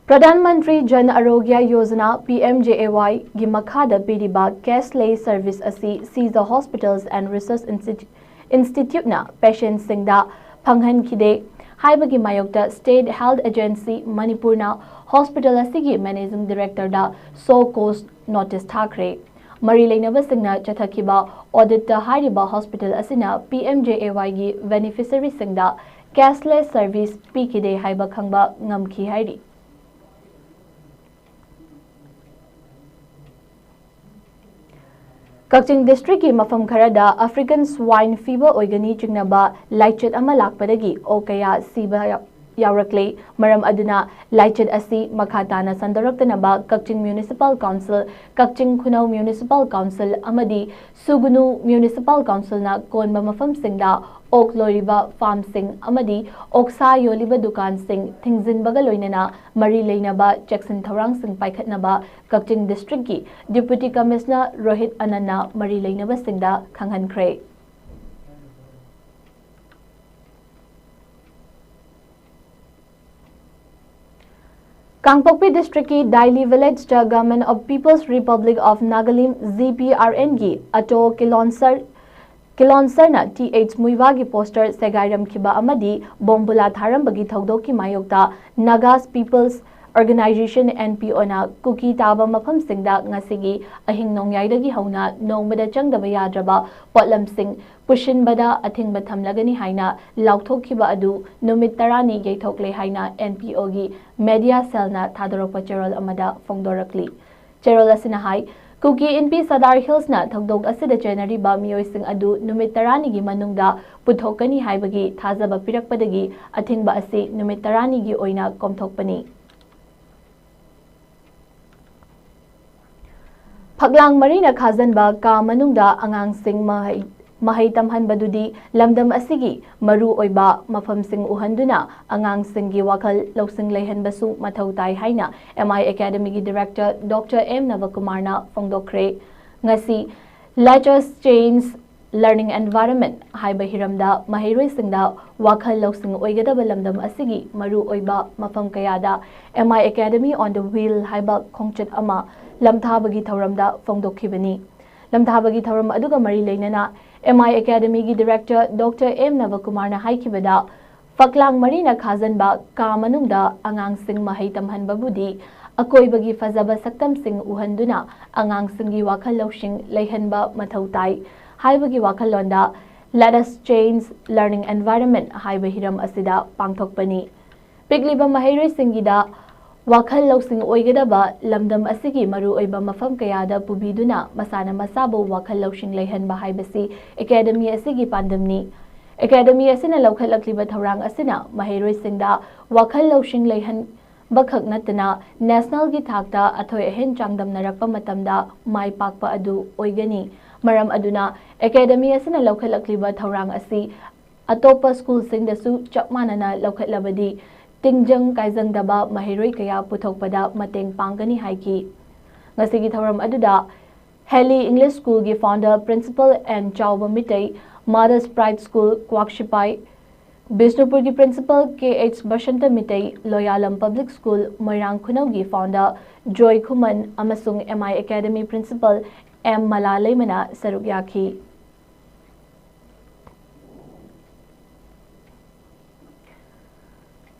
Pradhan Mantri Jan ꯑꯔꯣꯒ꯭ꯌ Yojana, P M J ꯑꯦ ꯋꯥꯏ, ꯒꯤ ꯃꯈꯥꯗ ꯄꯤꯔꯤꯕ cashless service ꯑꯁꯤ Seija Hospitals and Research Institute ꯅ ꯄꯦꯁꯦꯟꯠꯁꯤꯡꯗ ꯐꯪꯍꯟꯈꯤꯗꯦ ꯍꯥꯏꯕꯒꯤ ꯃꯥꯌꯣꯛꯇ State Health Agency ꯃꯅꯤꯄꯨꯔꯅ ꯍꯣꯁꯄꯤꯇꯥꯜ ꯑꯁꯤꯒꯤ ꯃꯦꯅꯦꯖꯤꯡ ꯗꯤꯔꯦꯛꯇꯔꯗ show cause notice ꯊꯥꯈ꯭ꯔꯦ꯫ ꯃꯔꯤ ꯂꯩꯅꯕꯁꯤꯡꯅ ꯆꯠꯊꯈꯤꯕ audit ꯇ ꯍꯥꯏꯔꯤꯕ ꯍꯣꯁꯄꯤꯇꯥꯜ ꯑꯁꯤꯅ ꯄꯤ ꯑꯦꯝ ꯖꯦ ꯑꯦ ꯋꯥꯏ ꯒꯤ ꯕꯦꯅꯤꯐꯤꯁꯔꯤꯁꯤꯡꯗ cashless service ꯄꯤꯈꯤꯗꯦ ꯍꯥꯏꯕ ꯈꯪꯕ ꯉꯝꯈꯤ ꯍꯥꯏꯔꯤ꯫ ꯀꯛꯆꯤꯡ ꯗꯤꯁꯇ꯭ꯔꯤꯛꯀꯤ ꯃꯐꯝ ꯈꯔꯗ African Swine Fever ꯑꯣꯏꯒꯅꯤ ꯆꯤꯡꯅꯕ ꯂꯥꯏꯆꯠ ꯑꯃ ꯂꯥꯛꯄꯗꯒꯤ ꯑꯣꯛ ꯀꯌꯥ ꯁꯤꯕ ꯌꯥꯎꯔꯛꯂꯦ꯫ ꯃꯔꯝ ꯑꯗꯨꯅ ꯂꯥꯏꯆꯠ ꯑꯁꯤ ꯃꯈꯥ ꯇꯥꯅ ꯁꯟꯗꯣꯔꯛꯇꯅꯕ ꯀꯛꯆꯤꯡ Municipal Council, ꯀꯛꯆꯤꯡ ꯈꯨꯅꯧ Municipal Council ꯑꯃꯗꯤ ꯁꯨꯒꯨꯅꯨ Municipal Council ꯅ ꯀꯣꯟꯕ ꯃꯐꯝꯁꯤꯡꯗ ꯑꯣꯛ ꯂꯣꯏꯔꯤꯕ farm ꯁꯤꯡ ꯑꯃꯗꯤ ꯑꯣꯛꯁꯥ ꯌꯣꯜꯂꯤꯕ ꯗꯨꯀꯥꯟꯁꯤꯡ ꯊꯤꯡꯖꯤꯟꯕꯒ ꯂꯣꯏꯅꯅ ꯃꯔꯤ ꯂꯩꯅꯕ ꯆꯦꯛꯁꯤꯟ ꯊꯧꯔꯥꯡꯁꯤꯡ ꯄꯥꯏꯈꯠꯅꯕ ꯀꯛꯆꯤꯡ ꯗꯤꯁꯇ꯭ꯔꯤꯛꯀꯤ Deputy Commissioner ꯔꯣꯍꯤꯠ ꯑꯅꯟꯅ ꯃꯔꯤ ꯂꯩꯅꯕꯁꯤꯡꯗ ꯈꯪꯍꯟꯈ꯭ꯔꯦ꯫ ꯀꯥꯡꯄꯣꯛꯄꯤ ꯗꯤꯁꯇ꯭ꯔꯤꯛꯀꯤ ꯗꯥꯏꯂꯤ ꯚꯤꯂꯦꯖꯇ Government of People's Republic of Nagalim, G P R N, ꯒꯤ ꯑꯇꯣ ꯀꯤꯂꯣꯟꯁꯔ ꯀꯤꯂꯣꯟꯁꯔꯅ ꯇꯤ ꯑꯩꯆ ꯃꯨꯏꯋꯥꯒꯤ ꯄꯣꯁꯇꯔ ꯁꯦꯒꯥꯏꯔꯝꯈꯤꯕ ꯑꯃꯗꯤ ꯕꯣꯝꯕꯨꯂꯥ ꯊꯥꯔꯝꯕꯒꯤ ꯊꯧꯗꯣꯛꯀꯤ ꯃꯥꯌꯣꯛꯇ Nagas People's Organisation, N P ꯑꯣ ꯅ ꯀꯨꯀꯤ ꯇꯥꯕ ꯃꯐꯝꯁꯤꯡꯗ ꯉꯁꯤꯒꯤ ꯑꯍꯤꯡ ꯅꯣꯡꯌꯥꯏꯗꯒꯤ ꯍꯧꯅ ꯅꯣꯡꯃꯗ ꯆꯪꯗꯕ ꯌꯥꯗ꯭ꯔꯕ ꯄꯣꯠꯂꯝꯁꯤꯡ ꯄꯨꯁꯤꯟꯕꯗ ꯑꯊꯤꯡꯕ ꯊꯝꯂꯒꯅꯤ ꯍꯥꯏꯅ ꯂꯥꯎꯊꯣꯛꯈꯤꯕ ꯑꯗꯨ ꯅꯨꯃꯤꯠ ꯇꯔꯥꯅꯤ ꯌꯩꯊꯣꯛꯂꯦ ꯍꯥꯏꯅ ꯑꯦꯟ ꯄꯤ ꯑꯣ ꯒꯤ media cell ꯅ ꯊꯥꯗꯣꯔꯛꯄ ꯆꯦꯔꯣꯜ ꯑꯃꯗ ꯐꯣꯡꯗꯣꯔꯛꯂꯤ꯫ ꯆꯦꯔꯣꯜ ꯑꯁꯤꯅ ꯍꯥꯏ, ꯀꯨꯀꯤ ꯏꯟꯄꯤ ꯁꯗꯥꯔ ꯍꯤꯜꯁꯅ ꯊꯧꯗꯣꯛ ꯑꯁꯤꯗ ꯆꯦꯟꯅꯔꯤꯕ ꯃꯤꯑꯣꯏꯁꯤꯡ ꯑꯗꯨ ꯅꯨꯃꯤꯠ ꯇꯔꯥꯅꯤꯒꯤ ꯃꯅꯨꯡꯗ ꯄꯨꯊꯣꯛꯀꯅꯤ ꯍꯥꯏꯕꯒꯤ ꯊꯥꯖꯕ ꯄꯤꯔꯛꯄꯗꯒꯤ ꯑꯊꯤꯡꯕ ꯑꯁꯤ ꯅꯨꯃꯤꯠ ꯇꯔꯥꯅꯤꯒꯤ ꯑꯣꯏꯅ ꯀꯣꯝꯊꯣꯛꯄꯅꯤ꯫ ꯐꯛꯂꯥꯡ ꯃꯔꯤꯅ ꯈꯥꯖꯟꯕ ꯀꯥ ꯃꯅꯨꯡꯗ ꯑꯉꯥꯡꯁꯤꯡ ꯃꯍꯩ ꯃꯍꯩ ꯇꯝꯍꯟꯕꯗꯨꯗꯤ ꯂꯝꯗꯝ ꯑꯁꯤꯒꯤ ꯃꯔꯨ ꯑꯣꯏꯕ ꯃꯐꯝꯁꯤꯡ ꯎꯍꯟꯗꯨꯅ ꯑꯉꯥꯡꯁꯤꯡꯒꯤ ꯋꯥꯈꯜ ꯂꯧꯁꯤꯡ ꯂꯩꯍꯟꯕꯁꯨ ꯃꯊꯧ ꯇꯥꯏ ꯍꯥꯏꯅ ꯑꯦꯝ ꯑꯥꯏ ꯑꯦꯀꯥꯗꯃꯤꯒꯤ ꯗꯤꯔꯦꯛꯇꯔ ꯗꯣꯛꯇꯔ ꯑꯦꯝ ꯅꯕꯀꯨꯃꯥꯔꯅ ꯐꯣꯡꯗꯣꯛꯈ꯭ꯔꯦ꯫ ꯉꯁꯤ Let us change learning environment ꯍꯥꯏꯕ ꯍꯤꯔꯝꯗ ꯃꯍꯩꯔꯣꯏꯁꯤꯡꯗ ꯋꯥꯈꯜ ꯂꯧꯁꯤꯡ ꯑꯣꯏꯒꯗꯕ ꯂꯝꯗꯝ ꯑꯁꯤꯒꯤ ꯃꯔꯨ ꯑꯣꯏꯕ ꯃꯐꯝ ꯀꯌꯥꯗ M I academy on the Wheel ꯍꯥꯏꯕ ꯈꯣꯡꯆꯠ ꯑꯃ ꯂꯝꯊꯥꯕꯒꯤ ꯊꯧꯔꯝꯗ ꯐꯣꯡꯗꯣꯛꯈꯤꯕꯅꯤ꯫ ꯂꯝꯊꯥꯕꯒꯤ ꯊꯧꯔꯝ ꯑꯗꯨꯒ ꯃꯔꯤ ꯂꯩꯅꯅ ꯑꯦꯝ ꯑꯥꯏ ꯑꯦꯀꯥꯗꯃꯤꯒꯤ ꯗꯤꯔꯦꯛꯇꯔ ꯗꯣꯛꯇꯔ ꯑꯦꯝ ꯅꯕꯀꯨꯃꯥꯔꯅ ꯍꯥꯏꯈꯤꯕꯗ, ꯐꯛꯂꯥꯡ ꯃꯔꯤꯅ ꯈꯥꯖꯟꯕ ꯀꯥ ꯃꯅꯨꯡꯗ ꯑꯉꯥꯡꯁꯤꯡ ꯃꯍꯩ ꯇꯝꯍꯟꯕꯕꯨꯗꯤ ꯑꯀꯣꯏꯕꯒꯤ ꯐꯖꯕ ꯁꯛꯇꯝꯁꯤꯡ ꯎꯍꯟꯗꯨꯅ ꯑꯉꯥꯡꯁꯤꯡꯒꯤ ꯋꯥꯈꯜ ꯂꯧꯁꯤꯡ ꯂꯩꯍꯟꯕ ꯃꯊꯧ ꯇꯥꯏ ꯍꯥꯏꯕꯒꯤ ꯋꯥꯈꯜꯂꯣꯟꯗ Let us change learning environment ꯍꯥꯏꯕ ꯍꯤꯔꯝ ꯑꯁꯤꯗ ꯄꯥꯡꯊꯣꯛꯄꯅꯤ꯫ ꯄꯤꯛꯂꯤꯕ ꯃꯍꯩꯔꯣꯏꯁꯤꯡꯒꯤꯗ ꯋꯥꯈꯜ ꯂꯧꯁꯤꯡ ꯑꯣꯏꯒꯗꯕ ꯂꯝꯗꯝ ꯑꯁꯤꯒꯤ ꯃꯔꯨꯑꯣꯏꯕ ꯃꯐꯝ ꯀꯌꯥꯗ ꯄꯨꯕꯤꯗꯨꯅ ꯃꯁꯥꯅ ꯃꯁꯥꯕꯨ ꯋꯥꯈꯜ ꯂꯧꯁꯤꯡ ꯂꯩꯍꯟꯕ ꯍꯥꯏꯕꯁꯤ ꯑꯦꯀꯥꯗꯃꯤ ꯑꯁꯤꯒꯤ ꯄꯥꯟꯗꯝꯅꯤ꯫ ꯑꯦꯀꯥꯗꯃꯤ ꯑꯁꯤꯅ ꯂꯧꯈꯠꯂꯛꯂꯤꯕ ꯊꯧꯔꯥꯡ ꯑꯁꯤꯅ ꯃꯍꯩꯔꯣꯏꯁꯤꯡꯗ ꯋꯥꯈꯜ ꯂꯧꯁꯤꯡ ꯂꯩꯍꯟꯕꯈꯛ ꯅꯠꯇꯅ ꯅꯦꯁꯅꯦꯜꯒꯤ ꯊꯥꯛꯇ ꯑꯊꯣꯏ ꯑꯍꯦꯟ ꯆꯥꯡꯗꯝꯅꯔꯛꯄ ꯃꯇꯝꯗ ꯃꯥꯏ ꯄꯥꯛꯄ ꯑꯗꯨ ꯑꯣꯏꯒꯅꯤ꯫ ꯃꯔꯝ ꯑꯗꯨꯅ ꯑꯦꯀꯥꯗꯃꯤ ꯑꯁꯤꯅ ꯂꯧꯈꯠꯂꯛꯂꯤꯕ ꯊꯧꯔꯥꯡ ꯑꯁꯤ ꯑꯇꯣꯞꯄ ꯁ꯭ꯀꯨꯜꯁꯤꯡꯗꯁꯨ ꯆꯞ ꯃꯥꯟꯅꯅ ꯂꯧꯈꯠꯂꯕꯗꯤ ꯇꯤꯡꯖꯪ ꯀꯥꯏꯖꯪꯗꯕ ꯃꯍꯩꯔꯣꯏ ꯀꯌꯥ ꯄꯨꯊꯣꯛꯄꯗ ꯃꯇꯦꯡ ꯄꯥꯡꯒꯅꯤ ꯍꯥꯏꯈꯤ꯫ ꯉꯁꯤꯒꯤ ꯊꯧꯔꯝ ꯑꯗꯨꯗ ꯍꯦꯂꯤ ꯏꯪꯂꯤꯁ ꯁ꯭ꯀꯨꯜꯒꯤ founder principal and Chaoba Meitei, Mother's Pride School Kwaksiphai, ꯕꯤꯁꯅꯨꯄꯨꯔꯒꯤ principal K H Basanta Meitei, Loyalam public school Moirang ꯈꯨꯅꯧꯒꯤ founder ꯖꯣꯏ ꯈꯨꯃꯟ ꯑꯃꯁꯨꯡ M I academy principal M Mala ꯂꯩꯃꯅ ꯁꯔꯨꯛ ꯌꯥꯈꯤ꯫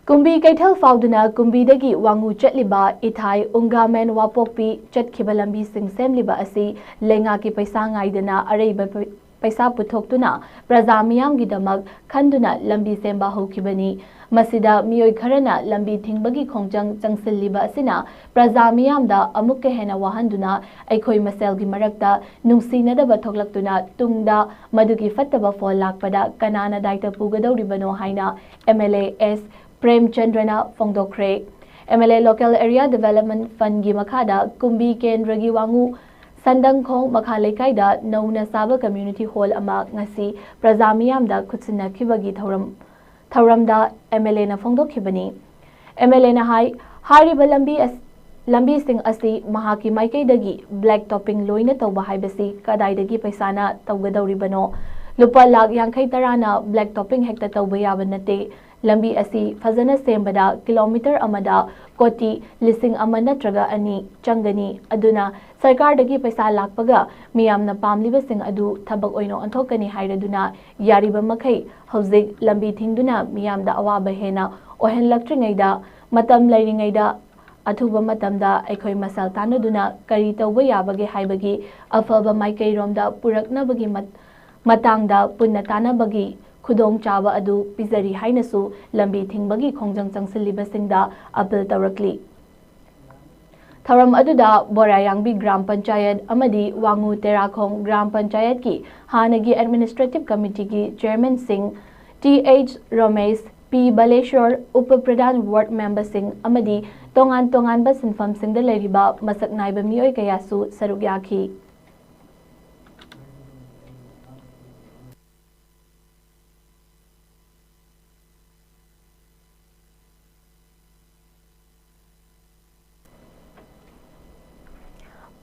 ꯀꯨꯝꯕꯤ ꯀꯩꯊꯦꯜ ꯐꯥꯎꯗꯨꯅ ꯀꯨꯝꯕꯤꯗꯒꯤ ꯋꯥꯉꯨ ꯆꯠꯂꯤꯕ ꯏꯊꯥꯏ ꯎꯪꯒꯥꯃꯦꯟ ꯋꯥꯄꯣꯛꯄꯤ ꯆꯠꯈꯤꯕ ꯂꯝꯕꯤꯁꯤꯡ ꯁꯦꯝꯂꯤꯕ ꯑꯁꯤ ꯂꯩꯉꯥꯛꯀꯤ ꯄꯩꯁꯥ ꯉꯥꯏꯗꯅ ꯑꯔꯩꯕ ꯄꯩ-, ꯄꯩꯁꯥ ꯄꯨꯊꯣꯛꯇꯨꯅ ꯄ꯭ꯔꯖꯥ ꯃꯤꯌꯥꯝꯒꯤꯗꯃꯛ ꯈꯟꯗꯨꯅ ꯂꯝꯕꯤ ꯁꯦꯝꯕ ꯍꯧꯈꯤꯕꯅꯤ꯫ ꯃꯁꯤꯗ ꯃꯤꯑꯣꯏ ꯈꯔꯅ ꯂꯝꯕꯤ ꯊꯤꯡꯕꯒꯤ ꯈꯣꯡꯖꯪ ꯆꯪꯁꯤꯜꯂꯤꯕ ꯑꯁꯤꯅ ꯄ꯭ꯔꯖꯥ ꯃꯤꯌꯥꯝꯗ ꯑꯃꯨꯛꯀ ꯍꯦꯟꯅ ꯋꯥꯍꯟꯗꯨꯅ ꯑꯩꯈꯣꯏ ꯃꯁꯦꯜꯒꯤ ꯃꯔꯛꯇ ꯅꯨꯡꯁꯤꯅꯗꯕ ꯊꯣꯛꯂꯛꯇꯨꯅ ꯇꯨꯡꯗ ꯃꯗꯨꯒꯤ ꯐꯠꯇꯕ ꯐꯣꯜ ꯂꯥꯛꯄꯗ ꯀꯅꯥꯅ ꯗꯥꯏꯇ ꯄꯨꯒꯗꯧꯔꯤꯕꯅꯣ ꯍꯥꯏꯅ ꯑꯦꯝ ꯑꯦꯜ ꯑꯦ ꯑꯦꯁ ꯄ꯭ꯔꯦꯝꯆꯟꯗ꯭ꯔꯅ ꯐꯣꯡꯗꯣꯛꯈ꯭ꯔꯦ꯫ M L A Local Area Development Fundꯒꯤ ꯃꯈꯥꯗ ꯀꯨꯝꯕꯤ ꯀꯦꯟꯗ꯭ꯔꯒꯤ ꯋꯥꯉꯨ ꯇꯟꯗꯪꯈꯣꯡ ꯃꯈꯥ ꯂꯩꯀꯥꯏꯗ ꯅꯧꯅ ꯁꯥꯕ community hall ꯑꯃ ꯉꯁꯤ ꯄ꯭ꯔꯖꯥ ꯃꯤꯌꯥꯝꯗ ꯈꯨꯠꯁꯤꯟꯅꯈꯤꯕꯒꯤ ꯊꯧꯔꯝ, ꯊꯧꯔꯝꯗ MLAꯅ ꯐꯣꯡꯗꯣꯛꯈꯤꯕꯅꯤ꯫ MLAꯅ ꯍꯥꯏ, ꯍꯥꯏꯔꯤꯕ ꯂꯝꯕꯤ ꯑꯁ-, ꯂꯝꯕꯤꯁꯤꯡ ꯑꯁꯤ ꯃꯍꯥꯛꯀꯤ ꯃꯥꯏꯀꯩꯗꯒꯤ black topping ꯂꯣꯏꯅ ꯇꯧꯕ ꯍꯥꯏꯕꯁꯤ ꯀꯗꯥꯏꯗꯒꯤ ꯄꯩꯁꯥꯅ ꯇꯧꯒꯗꯧꯔꯤꯕꯅꯣ? ꯂꯨꯄꯥ ꯂꯥꯈ ꯌꯥꯡꯈꯩ ꯇꯔꯥꯅ black topping ꯍꯦꯛꯇ ꯇꯧꯕ ꯌꯥꯕ ꯅꯠꯇꯦ꯫ ꯂꯝꯕꯤ ꯑꯁꯤ ꯐꯖꯅ ꯁꯦꯝꯕꯗ ꯀꯤꯂꯣꯃꯤꯇꯔ ꯑꯃꯗ ꯀꯣꯇꯤ ꯂꯤꯁꯤꯡ ꯑꯃ ꯅꯠꯇ꯭ꯔꯒ ꯑꯅꯤ ꯆꯪꯒꯅꯤ꯫ ꯑꯗꯨꯅ ꯁꯔꯀꯥꯔꯗꯒꯤ ꯄꯩꯁꯥ ꯂꯥꯛꯄꯒ ꯃꯤꯌꯥꯝꯅ ꯄꯥꯝꯂꯤꯕꯁꯤꯡ ꯑꯗꯨ ꯊꯕꯛ ꯑꯣꯏꯅ ꯑꯣꯟꯊꯣꯛꯀꯅꯤ ꯍꯥꯏꯔꯗꯨꯅ ꯌꯥꯔꯤꯕ ꯃꯈꯩ ꯍꯧꯖꯤꯛ ꯂꯝꯕꯤ ꯊꯤꯡꯗꯨꯅ ꯃꯤꯌꯥꯝꯗ ꯑꯋꯥꯕ ꯍꯦꯟꯅ ꯑꯣꯏꯍꯜꯂꯛꯇ꯭ꯔꯤꯉꯩꯗ, ꯃꯇꯝ ꯂꯩꯔꯤꯉꯩꯗ ꯑꯊꯨꯕ ꯃꯇꯝꯗ ꯑꯩꯈꯣꯏ ꯃꯁꯦꯜ ꯇꯥꯟꯅꯗꯨꯅ ꯀꯔꯤ ꯇꯧꯕ ꯌꯥꯕꯒꯦ ꯍꯥꯏꯕꯒꯤ ꯑꯐꯕ ꯃꯥꯏꯀꯩꯔꯣꯝꯗ ꯄꯨꯔꯛꯅꯕꯒꯤ ꯃꯠ-, ꯃꯇꯥꯡꯗ ꯄꯨꯟꯅ ꯇꯥꯟꯅꯕꯒꯤ ꯈꯨꯗꯣꯡꯆꯥꯕ ꯑꯗꯨ ꯄꯤꯖꯔꯤ ꯍꯥꯏꯅꯁꯨ ꯂꯝꯕꯤ ꯊꯤꯡꯕꯒꯤ ꯈꯣꯡꯖꯪ ꯆꯪꯁꯤꯜꯂꯤꯕꯁꯤꯡꯗ ꯑꯥꯄꯤꯜ ꯇꯧꯔꯛꯂꯤ꯫ ꯊꯧꯔꯝ ꯑꯗꯨꯗ ꯕꯣꯔꯥꯌꯥꯡꯕꯤ ꯒ꯭ꯔꯥꯝ ꯄꯟꯆꯥꯌꯠ ꯑꯃꯗꯤ ꯋꯥꯉꯨ ꯇꯦꯔꯥꯈꯣꯡ ꯒ꯭ꯔꯥꯝ ꯄꯟꯆꯥꯌꯠꯀꯤ ꯍꯥꯟꯅꯒꯤ administrative committeeꯒꯤ chairmanꯁꯤꯡ T H ꯔꯣꯃꯦꯁ, P ꯕꯂꯦꯁꯣꯔ, ꯎꯄ ꯄ꯭ꯔꯙꯥꯟ, ward memberꯁꯤꯡ ꯑꯃꯗꯤ ꯇꯣꯉꯥꯟ ꯇꯣꯉꯥꯟꯕ ꯁꯤꯟꯐꯝꯁꯤꯡꯗ ꯂꯩꯔꯤꯕ ꯃꯁꯛ ꯅꯥꯏꯕ ꯃꯤꯑꯣꯏ ꯀꯌꯥꯁꯨ ꯁꯔꯨꯛ ꯌꯥꯈꯤ꯫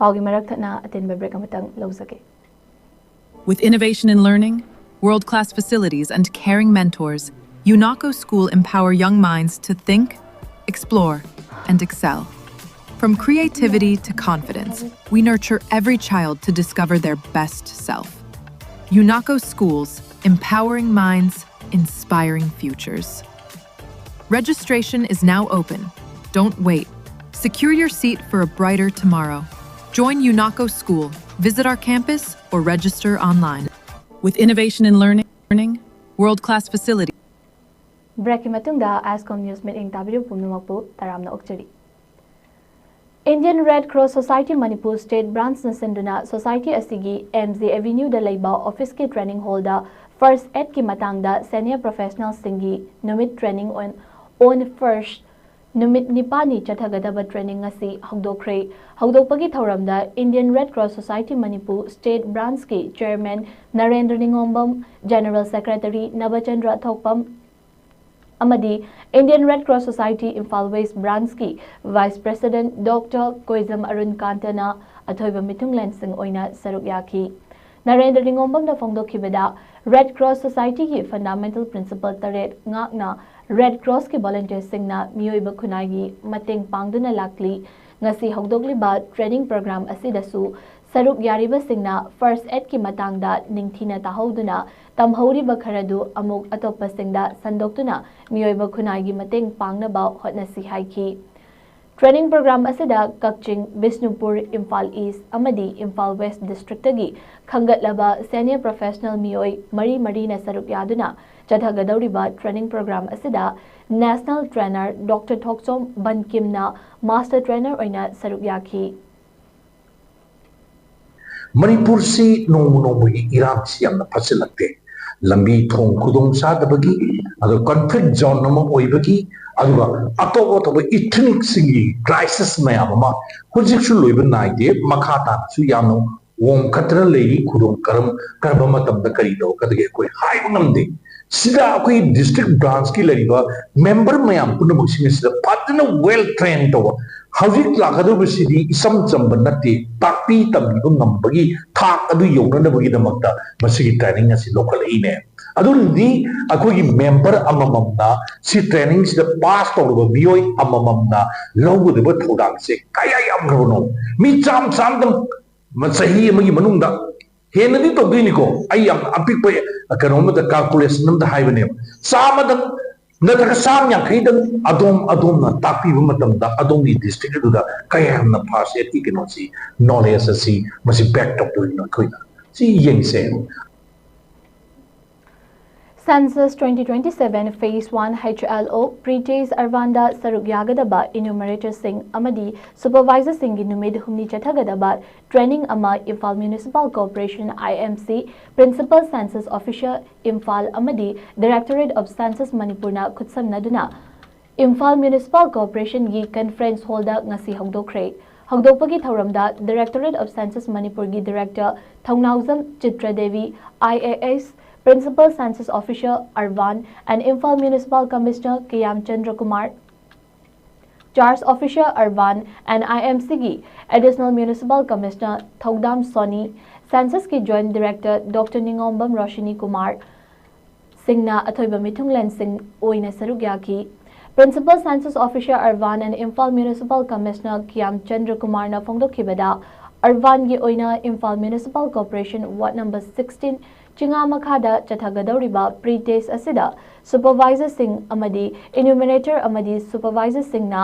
ꯄꯥꯎꯒꯤ ꯃꯔꯛ ꯊꯠꯅ ꯑꯇꯦꯟꯕ break ꯑꯃꯇꯪ ꯂꯧꯖꯒꯦ꯫ With innovation in learning, world-class facilities, and caring mentors, UNACO School empower young minds to think, explore, and excel. From creativity to confidence, we nurture every child to discover their best self. UNACO Schools, empowering minds, inspiring futures. Registration is now open. Don't wait. Secure your seat for a brighter tomorrow. Join UNACO School. Visit our campus or register online. With innovation in learning, world-class facility. Breakꯀꯤ ꯃꯇꯨꯡꯗ ASCOM News ꯃꯤꯠꯌꯦꯡ ꯇꯥꯕꯤꯔꯤꯕ ꯄꯨꯝꯅꯃꯛꯄꯨ ꯇꯔꯥꯝꯅ ꯑꯣꯛꯆꯔꯤ꯫ Indian Red Cross Society Manipur State Branchꯅ ꯁꯤꯟꯗꯨꯅ society ꯑꯁꯤꯒꯤ MG Avenueꯗ ꯂꯩꯕ officeꯀꯤ training hallꯗ first aidꯀꯤ ꯃꯇꯥꯡꯗ senior professionalꯁꯤꯡꯒꯤ ꯅꯨꯃꯤꯠ training on, on first ꯅꯨꯃꯤꯠ ꯅꯤꯄꯥꯜꯅꯤ ꯆꯠꯊꯒꯗꯕ training ꯑꯁꯤ ꯍꯧꯗꯣꯛꯈ꯭ꯔꯦ꯫ ꯍꯧꯗꯣꯛꯄꯒꯤ ꯊꯧꯔꯝꯗ Indian Red Cross Society Manipur State Branchꯀꯤ Chairman Narendra ꯅꯤꯉꯣꯝꯕꯝ, General Secretary ꯅꯕꯆꯟꯗ꯭ꯔ ꯊꯣꯛꯄꯝ ꯑꯃꯗꯤ Indian Red Cross Society Imphal West Branchꯀꯤ Vice President Doctor ꯀꯣꯏꯖꯝ Arun ꯀꯥꯟꯇꯅ ꯑꯊꯣꯏꯕ ꯃꯤꯊꯨꯡꯂꯦꯟꯁꯤꯡ ꯑꯣꯏꯅ ꯁꯔꯨꯛ ꯌꯥꯈꯤ꯫ Narendra ꯅꯤꯉꯣꯝꯕꯝꯅ ꯐꯣꯡꯗꯣꯛꯈꯤꯕꯗ, Red Cross Societyꯒꯤ fundamental principle ꯇꯔꯦꯠ ꯉꯥꯛꯅ Red Crossꯀꯤ volunteersꯁꯤꯡꯅ ꯃꯤꯑꯣꯏꯕ ꯈꯨꯟꯅꯥꯏꯒꯤ ꯃꯇꯦꯡ ꯄꯥꯡꯗꯨꯅ ꯂꯥꯛꯂꯤ꯫ ꯉꯁꯤ ꯍꯧꯗꯣꯛꯂꯤꯕ training program ꯑꯁꯤꯗꯁꯨ ꯁꯔꯨꯛ ꯌꯥꯔꯤꯕꯁꯤꯡꯅ first aidꯀꯤ ꯃꯇꯥꯡꯗ ꯅꯤꯡꯊꯤꯅ ꯇꯥꯍꯧꯗꯨꯅ, ꯇꯝꯍꯧꯔꯤꯕ ꯈꯔꯗꯨ ꯑꯃꯨꯛ ꯑꯇꯣꯞꯄꯁꯤꯡꯗ ꯁꯟꯗꯣꯛꯇꯨꯅ ꯃꯤꯑꯣꯏꯕ ꯈꯨꯟꯅꯥꯏꯒꯤ ꯃꯇꯦꯡ ꯄꯥꯡꯅꯕ ꯍꯣꯠꯅꯁꯤ ꯍꯥꯏꯈꯤ꯫ Training program ꯑꯁꯤꯗ ꯀꯛꯆꯤꯡ, ꯕꯤꯁꯅꯨꯄꯨꯔ, ꯏꯝꯐꯥꯜ East ꯑꯃꯗꯤ ꯏꯝꯐꯥꯜ West districtꯇꯒꯤ ꯈꯟꯒꯠꯂꯕ senior professional ꯃꯤꯑꯣꯏ ꯃꯔꯤ ꯃꯔꯤꯅ ꯁꯔꯨꯛ ꯌꯥꯗꯨꯅ ꯆꯠꯊꯒꯗꯧꯔꯤꯕ training program ꯑꯁꯤꯗ national trainer Doctor ꯊꯣꯛꯆꯣꯝ ꯕꯟꯀꯤꯝꯅ master trainer ꯑꯣꯏꯅ ꯁꯔꯨꯛ ꯌꯥꯈꯤ꯫ ꯃꯅꯤꯄꯨꯔꯁꯤ ꯅꯣꯡꯃ ꯅꯣꯡꯃꯒꯤ ꯏꯔꯥꯡꯁꯤ ꯌꯥꯝꯅ ꯐꯠꯁꯤꯜꯂꯛꯇꯦ꯫ ꯂꯝꯕꯤ ꯊꯣꯡ ꯈꯨꯗꯣꯡ ꯆꯥꯗꯕꯒꯤ, ꯑꯗꯨꯒ conflict zone ꯑꯃ ꯑꯣꯏꯕꯒꯤ, ꯑꯗꯨꯒ ꯑꯇꯣꯞ ꯑꯇꯣꯞꯄ ethnicꯁꯤꯡꯒꯤ crisis ꯃꯌꯥꯝ ꯑꯃ ꯍꯧꯖꯤꯛꯁꯨ ꯂꯣꯏꯕ ꯅꯥꯏꯗꯦ, ꯃꯈꯥ ꯇꯥꯅꯁꯨ ꯌꯥꯝꯅ ꯑꯣꯝꯈꯠꯇꯅ ꯂꯩꯔꯤ꯫ ꯈꯨꯗꯣꯡ ꯀꯔꯝ ꯀꯔꯝꯕ ꯃꯇꯝꯗ ꯀꯔꯤ ꯇꯧꯔꯛꯀꯗꯒꯦ ꯑꯩꯈꯣꯏ ꯍꯥꯏꯕ ꯉꯝꯗꯦ꯫ ꯁꯤꯗ ꯑꯩꯈꯣꯏ district branchꯀꯤ ꯂꯩꯔꯤꯕ member ꯃꯌꯥꯝ ꯄꯨꯝꯅꯃꯛꯁꯤꯡ ꯑꯁꯤꯗ ꯐꯖꯅ well train ꯇꯧꯕ, ꯍꯧꯖꯤꯛ ꯂꯥꯛꯀꯗꯧꯕꯁꯤꯗꯤ ꯏꯆꯝ ꯆꯝꯕ ꯅꯠꯇꯦ꯫ ꯇꯥꯛꯄꯤ ꯇꯝꯕꯤꯕ ꯉꯝꯕꯒꯤ ꯊꯥꯛ ꯑꯗꯨ ꯌꯧꯅꯅꯕꯒꯤꯗꯃꯛꯇ ꯃꯁꯤꯒꯤ training ꯑꯁꯤ ꯂꯧꯈꯠꯂꯛꯏꯅꯦ꯫ ꯑꯗꯨꯅꯗꯤ ꯑꯩꯈꯣꯏꯒꯤ member ꯑꯃꯃꯝꯅ ꯁꯤ trainingꯁꯤꯗ pass ꯇꯧꯔꯕ ꯃꯤꯑꯣꯏ ꯑꯃꯃꯝꯅ ꯂꯧꯒꯗꯕ ꯊꯧꯗꯥꯡꯁꯦ ꯀꯌꯥ ꯌꯥꯝꯈ꯭ꯔꯕꯅꯣ? ꯃꯤ ꯆꯥꯝ ꯆꯥꯝꯗꯪ ꯆꯍꯤ ꯑꯃꯒꯤ ꯃꯅꯨꯡꯗ ꯍꯦꯟꯅꯗꯤ ꯇꯧꯗꯣꯏꯅꯤꯀꯣ꯫ ꯑꯩ ꯌꯥꯝ ꯑꯄꯤꯛꯄ ꯀꯩꯅꯣ ꯑꯃꯗ, calculation ꯑꯃꯗ ꯍꯥꯏꯕꯅꯦꯕ꯫ ꯆꯥꯝꯃꯗꯪ ꯅꯠꯇ꯭ꯔꯒ ꯆꯥꯝ ꯌꯥꯡꯈꯩꯗꯪ ꯑꯗꯣꯝ ꯑꯗꯣꯝꯅ ꯇꯥꯛꯄꯤꯕ ꯃꯇꯝꯗ ꯑꯗꯣꯝꯒꯤ district ꯑꯗꯨꯗ ꯀꯌꯥ ꯌꯥꯝꯅ first aidꯀꯤ ꯀꯩꯅꯣꯁꯤ, knowledge ꯑꯁꯤ ꯃꯁꯤ back ꯇꯧꯗꯣꯏꯅꯣ ꯑꯩꯈꯣꯏꯅ? ꯁꯤ ꯌꯦꯡꯁꯦ꯫ Census twenty twenty-seven Phase one H L O pre-test ꯑꯔꯕꯥꯟꯗ ꯁꯔꯨꯛ ꯌꯥꯒꯗꯕ enumeratorꯁꯤꯡ ꯑꯃꯗꯤ supervisorꯁꯤꯡꯒꯤ ꯅꯨꯃꯤꯠ ꯍꯨꯝꯅꯤ ꯆꯠꯊꯒꯗꯕ training ꯑꯃ Imphal Municipal Corporation, I M C, Principal Census Officer, Imphal ꯑꯃꯗꯤ Directorate of Census ꯃꯅꯤꯄꯨꯔꯅ ꯈꯨꯠꯁꯝꯅꯗꯨꯅ ꯏꯝꯐꯥꯜ ꯃ꯭ꯌꯨꯅꯤꯁꯤꯄꯥꯜ ꯀꯣꯔꯄꯣꯔꯦꯁꯟꯒꯤ ꯀꯟꯐꯔꯦꯟꯁ ꯍꯣꯜꯗ ꯉꯁꯤ ꯍꯧꯗꯣꯛꯈ꯭ꯔꯦ꯫ ꯍꯧꯗꯣꯛꯄꯒꯤ ꯊꯧꯔꯝꯗ Directorate of Census ꯃꯅꯤꯄꯨꯔꯒꯤ director Thounaojam Chitra Devi, IAS, Principal Census Officer Urban and Imphal Municipal Commissioner Kiyamchandra Kumar, Charge Officer Urban and IMCꯒꯤ Additional Municipal Commissioner Thoudam Soni, Censusꯀꯤ Joint Director Doctor Ningombam Roshini Kumar ꯁꯤꯡꯅ ꯑꯊꯣꯏꯕ ꯃꯤꯊꯨꯡꯂꯦꯟꯁꯤꯡ ꯑꯣꯏꯅ ꯁꯔꯨꯛ ꯌꯥꯈꯤ꯫ Principal Census Officer Urban and Imphal Municipal Commissioner ꯀꯤꯌꯥꯝ Chandra ꯀꯨꯃꯥꯔꯅ ꯐꯣꯡꯗꯣꯛꯈꯤꯕꯗ, Urbanꯒꯤ ꯑꯣꯏꯅ Imphal Municipal Corporation Ward number sixteen ꯆꯤꯉꯥ ꯃꯈꯥꯗ ꯆꯠꯊꯒꯗꯧꯔꯤꯕ pre-test ꯑꯁꯤꯗ supervisorꯁꯤꯡ ꯑꯃꯗꯤ enumerator ꯑꯃꯗꯤ supervisorꯁꯤꯡꯅ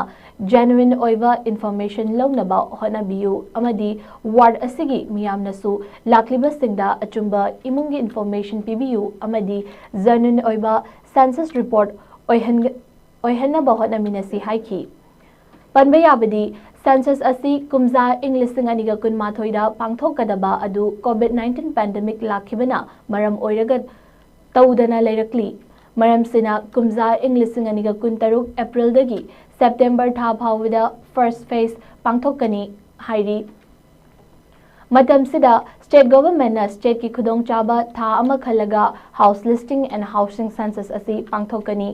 genuine ꯑꯣꯏꯕ information ꯂꯧꯅꯕ ꯍꯣꯠꯅꯕꯤꯌꯨ ꯑꯃꯗꯤ ward ꯑꯁꯤꯒꯤ ꯃꯤꯌꯥꯝꯅꯁꯨ ꯂꯥꯛꯂꯤꯕꯁꯤꯡꯗ ꯑꯆꯨꯝꯕ ꯏꯃꯨꯡꯒꯤ information ꯄꯤꯕꯤꯌꯨ ꯑꯃꯗꯤ genuine ꯑꯣꯏꯕ census report ꯑꯣꯏꯍꯟ-, ꯑꯣꯏꯍꯟꯅꯕ ꯍꯣꯠꯅꯃꯤꯟꯅꯁꯤ ꯍꯥꯏꯈꯤ꯫ ꯄꯟꯕ ꯌꯥꯕꯗꯤ, census ꯑꯁꯤ ꯀꯨꯝꯖꯥ ꯏꯪ ꯂꯤꯁꯤꯡ ꯑꯅꯤꯒ ꯀꯨꯟꯃꯥꯊꯣꯏꯗ ꯄꯥꯡꯊꯣꯛꯀꯗꯕ ꯑꯗꯨ COVID nineteen pandemic ꯂꯥꯛꯈꯤꯕꯅ ꯃꯔꯝ ꯑꯣꯏꯔꯒ ꯇꯧꯗꯅ ꯂꯩꯔꯛꯂꯤ꯫ ꯃꯔꯝꯁꯤꯅ ꯀꯨꯝꯖꯥ ꯏꯪ ꯂꯤꯁꯤꯡ ꯑꯅꯤꯒ ꯀꯨꯟꯇꯔꯨꯛ Aprilꯗꯒꯤ September ꯊꯥ ꯐꯥꯎꯕꯗ first phase ꯄꯥꯡꯊꯣꯛꯀꯅꯤ ꯍꯥꯏꯔꯤ꯫ ꯃꯇꯝꯁꯤꯗ state governmentꯅ stateꯀꯤ ꯈꯨꯗꯣꯡꯆꯥꯕ ꯊꯥ ꯑꯃ ꯈꯜꯂꯒ house listing and housing census ꯑꯁꯤ ꯄꯥꯡꯊꯣꯛꯀꯅꯤ꯫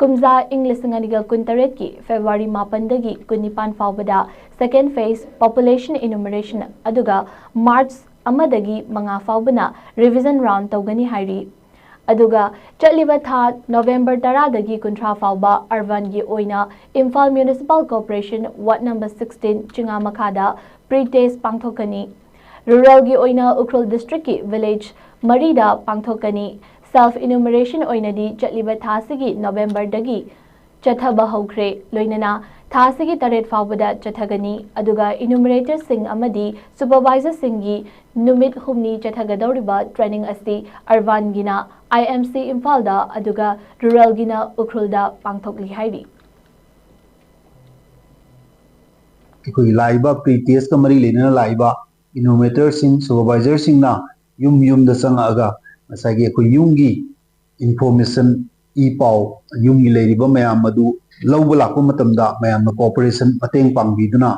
ꯀꯨꯝꯖꯥ ꯏꯪ ꯂꯤꯁꯤꯡ ꯑꯅꯤꯒ ꯀꯨꯟꯇꯔꯦꯠꯀꯤ February ꯃꯥꯄꯟꯗꯒꯤ ꯀꯨꯟꯅꯤꯄꯥꯟ ꯐꯥꯎꯕꯗ second phase population enumeration ꯑꯗꯨꯒ March ꯑꯃꯗꯒꯤ ꯃꯉꯥ ꯐꯥꯎꯕꯅ revision round ꯇꯧꯒꯅꯤ ꯍꯥꯏꯔꯤ꯫ ꯑꯗꯨꯒ ꯆꯠꯂꯤꯕ ꯊꯥ November ꯇꯔꯥꯗꯒꯤ ꯀꯨꯟꯊ꯭ꯔꯥ ꯐꯥꯎꯕ Urbanꯒꯤ ꯑꯣꯏꯅ Imphal Municipal Corporation Ward number sixteen ꯆꯤꯉꯥ ꯃꯈꯥꯗ pre-test ꯄꯥꯡꯊꯣꯛꯀꯅꯤ꯫ Ruralꯒꯤ ꯑꯣꯏꯅ ꯎꯈ꯭ꯔꯨꯜ districtꯀꯤ village ꯃꯔꯤꯗ ꯄꯥꯡꯊꯣꯛꯀꯅꯤ꯫ Self enumeration ꯑꯣꯏꯅꯗꯤ ꯆꯠꯂꯤꯕ ꯊꯥꯁꯤꯒꯤ Novemberꯗꯒꯤ ꯆꯠꯊꯕ ꯍꯧꯈ꯭ꯔꯦ꯫ ꯂꯣꯏꯅꯅ ꯊꯥ ꯑꯁꯤꯒꯤ ꯇꯔꯦꯠ ꯐꯥꯎꯕꯗ ꯆꯠꯊꯒꯅꯤ꯫ ꯑꯗꯨꯒ enumeratorꯁꯤꯡ ꯑꯃꯗꯤ supervisorꯁꯤꯡꯒꯤ ꯅꯨꯃꯤꯠ ꯍꯨꯝꯅꯤ ꯆꯠꯊꯒꯗꯧꯔꯤꯕ training ꯑꯁꯤ Urbanꯒꯤꯅ IMC ꯏꯝꯐꯥꯜꯗ ꯑꯗꯨꯒ ruralꯒꯤꯅ ꯎꯈ꯭ꯔꯨꯜꯗ ꯄꯥꯡꯊꯣꯛꯂꯤ ꯍꯥꯏꯔꯤ꯫ ꯑꯩꯈꯣꯏꯒꯤ ꯂꯥꯛꯏꯕ pre-testꯀ ꯃꯔꯤ ꯂꯩꯅꯅ ꯂꯥꯛꯏꯕ enumeratorꯁꯤꯡ, supervisorꯁꯤꯡꯅ ꯌꯨꯝ ꯌꯨꯝꯗ ꯆꯪꯉꯛꯑꯒ ꯉꯁꯥꯏꯒꯤ ꯑꯩꯈꯣꯏ ꯌꯨꯝꯒꯤ information ꯏ ꯄꯥꯎ, ꯌꯨꯝꯒꯤ ꯂꯩꯔꯤꯕ ꯃꯌꯥꯝ ꯑꯗꯨ ꯂꯧꯕ ꯂꯥꯛꯄ ꯃꯇꯝꯗ ꯃꯌꯥꯝꯅ cooperation, ꯃꯇꯦꯡ ꯄꯥꯡꯕꯤꯗꯨꯅ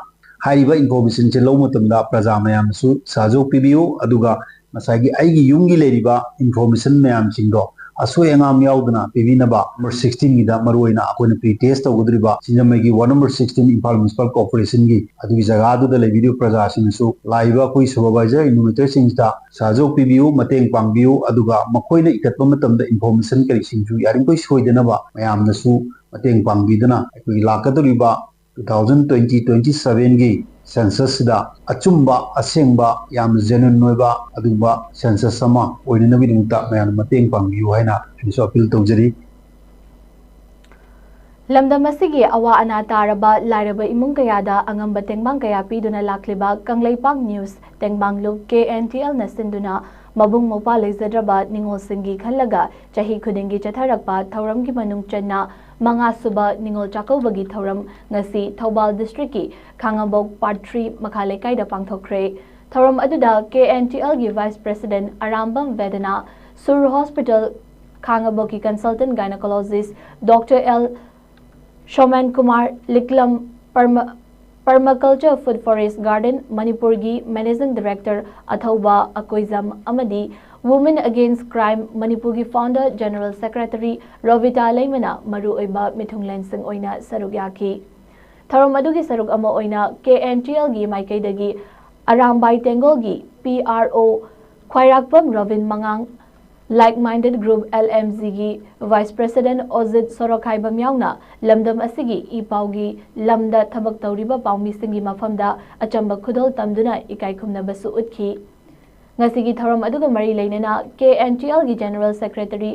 ꯍꯥꯏꯔꯤꯕ informationꯁꯦ ꯂꯧꯕ ꯃꯇꯝꯗ ꯄ꯭ꯔꯖꯥ ꯃꯌꯥꯝꯅꯁꯨ ꯁꯍꯖꯣꯒ ꯄꯤꯕꯤꯌꯨ꯫ ꯑꯗꯨꯒ ꯉꯁꯥꯏꯒꯤ ꯑꯩꯒꯤ ꯌꯨꯝꯒꯤ ꯂꯩꯔꯤꯕ information ꯃꯌꯥꯝꯁꯤꯡꯗꯣ ꯑꯁꯣꯏ ꯑꯉꯥꯝ ꯌꯥꯎꯗꯅ ꯄꯤꯕꯤꯅꯕ number sixteenꯒꯤꯗ ꯃꯔꯨꯑꯣꯏꯅ ꯑꯩꯈꯣꯏꯅ pre-test ꯇꯧꯒꯗꯧꯔꯤꯕ ꯁꯤꯡꯖꯃꯩꯒꯤ ward number sixteen Imphal Municipal Corporationꯒꯤ ꯑꯗꯨꯒꯤ ꯖꯒꯥꯗꯨꯗ ꯂꯩꯕꯤꯔꯤꯕ ꯄ꯭ꯔꯖꯥꯁꯤꯡꯅꯁꯨ ꯂꯥꯛꯏꯕ ꯑꯩꯈꯣꯏ supervisorꯁꯤꯡ, numericalꯁꯤꯡꯁꯤꯗ ꯁꯍꯖꯣꯒ ꯄꯤꯕꯤꯌꯨ, ꯃꯇꯦꯡ ꯄꯥꯡꯕꯤꯌꯨ꯫ ꯑꯗꯨꯒ ꯃꯈꯣꯏꯅ ꯏꯈꯠꯄ ꯃꯇꯝꯗ informationꯁꯤꯡꯁꯨ ꯌꯥꯔꯤꯃꯈꯩ ꯁꯣꯏꯗꯅꯕ ꯃꯌꯥꯝꯅꯁꯨ ꯃꯇꯦꯡ ꯄꯥꯡꯕꯤꯗꯨꯅ ꯑꯩꯈꯣꯏꯒꯤ ꯂꯥꯛꯀꯗꯧꯔꯤꯕ two thousand twenty twenty sevenꯒꯤ censusꯁꯤꯗ ꯑꯆꯨꯝꯕ, ꯑꯁꯦꯡꯕ, ꯌꯥꯝꯅ genuine ꯑꯣꯏꯕ ꯑꯗꯨꯒꯨꯝꯕ census ꯑꯃ ꯑꯣꯏꯅꯅꯕꯒꯤꯗꯃꯛꯇ ꯃꯌꯥꯝꯅ ꯃꯇꯦꯡ ꯄꯥꯡꯕꯤꯌꯨ ꯍꯥꯏꯅ ꯑꯩꯁꯨ appeal ꯇꯧꯖꯔꯤ꯫ ꯂꯝꯗꯝ ꯑꯁꯤꯒꯤ ꯑꯋꯥ ꯑꯅꯥ ꯇꯥꯔꯕ ꯂꯥꯏꯔꯕ ꯏꯃꯨꯡ ꯀꯌꯥꯗ ꯑꯉꯝꯕ ꯇꯦꯡꯕꯥꯡ ꯀꯌꯥ ꯄꯤꯗꯨꯅ ꯂꯥꯛꯂꯤꯕ ꯀꯪꯂꯩꯄꯥꯛ ꯅ꯭ꯌꯨꯁ ꯇꯦꯡꯕꯥꯡꯂꯨꯞ KNTLꯅ ꯁꯤꯟꯗꯨꯅ ꯃꯕꯨꯡ ꯃꯧꯄ꯭ꯋꯥ ꯂꯩꯖꯗ꯭ꯔꯕ ꯅꯤꯉꯣꯜꯁꯤꯡꯒꯤ ꯈꯜꯂꯒ ꯆꯍꯤ ꯈꯨꯗꯤꯡꯒꯤ ꯆꯠꯊꯔꯛꯄ ꯊꯧꯔꯝꯒꯤ ꯃꯅꯨꯡ ꯆꯟꯅ ꯃꯉꯥꯁꯨꯕ ꯅꯤꯉꯣꯜ ꯆꯥꯛꯀꯧꯕꯒꯤ ꯊꯧꯔꯝ ꯉꯁꯤ ꯊꯧꯕꯥꯜ districtꯀꯤ ꯈꯥꯉꯕꯣꯛ Part three ꯃꯈꯥ ꯂꯩꯀꯥꯏꯗ ꯄꯥꯡꯊꯣꯛꯈ꯭ꯔꯦ꯫ ꯊꯧꯔꯝ ꯑꯗꯨꯗ KNTLꯒꯤ Vice President Arambam Bedana, Sura Hospital ꯈꯥꯉꯕꯣꯛꯀꯤ consultant gynecologist Doctor L Somen Kumar Liklam, Perma- Permaculture Food Forest Garden ꯃꯅꯤꯄꯨꯔꯒꯤ Managing Director ꯑꯊꯧꯕ ꯑꯀꯣꯏꯖꯝ ꯑꯃꯗꯤ Women Against Crime ꯃꯅꯤꯄꯨꯔꯒꯤ Founder General Secretary ꯔꯣꯕꯤꯇꯥ ꯂꯩꯃꯅ ꯃꯔꯨꯑꯣꯏꯕ ꯃꯤꯊꯨꯡꯂꯦꯟꯁꯤꯡ ꯑꯣꯏꯅ ꯁꯔꯨꯛ ꯌꯥꯈꯤ꯫ ꯊꯧꯔꯝ ꯑꯗꯨꯒꯤ ꯁꯔꯨꯛ ꯑꯃ ꯑꯣꯏꯅ KNTLꯒꯤ ꯃꯥꯏꯀꯩꯗꯒꯤ ꯑꯔꯥꯝꯕꯥꯏ ꯇꯦꯡꯒꯣꯜꯒꯤ PRO ꯈ꯭ꯋꯥꯏꯔꯥꯛꯄꯝ ꯔꯣꯕꯤꯟ ꯃꯉꯥꯡ, Like Minded Group LMGꯒꯤ Vice President ꯑꯣꯖꯤꯠ ꯁꯣꯔꯣꯈꯥꯏꯕꯝ ꯌꯥꯎꯅ ꯂꯝꯗꯝ ꯑꯁꯤꯒꯤ ꯏ ꯄꯥꯎꯒꯤ ꯂꯝꯗ ꯊꯕꯛ ꯇꯧꯔꯤꯕ ꯄꯥꯎꯃꯤꯁꯤꯡꯒꯤ ꯃꯐꯝꯗ ꯑꯆꯝꯕ ꯈꯨꯗꯣꯜ ꯇꯝꯗꯨꯅ ꯏꯀꯥꯏ ꯈꯨꯝꯅꯕꯁꯨ ꯎꯠꯈꯤ꯫ ꯉꯁꯤꯒꯤ ꯊꯧꯔꯝ ꯑꯗꯨꯒ ꯃꯔꯤ ꯂꯩꯅꯅ KNTLꯒꯤ General Secretary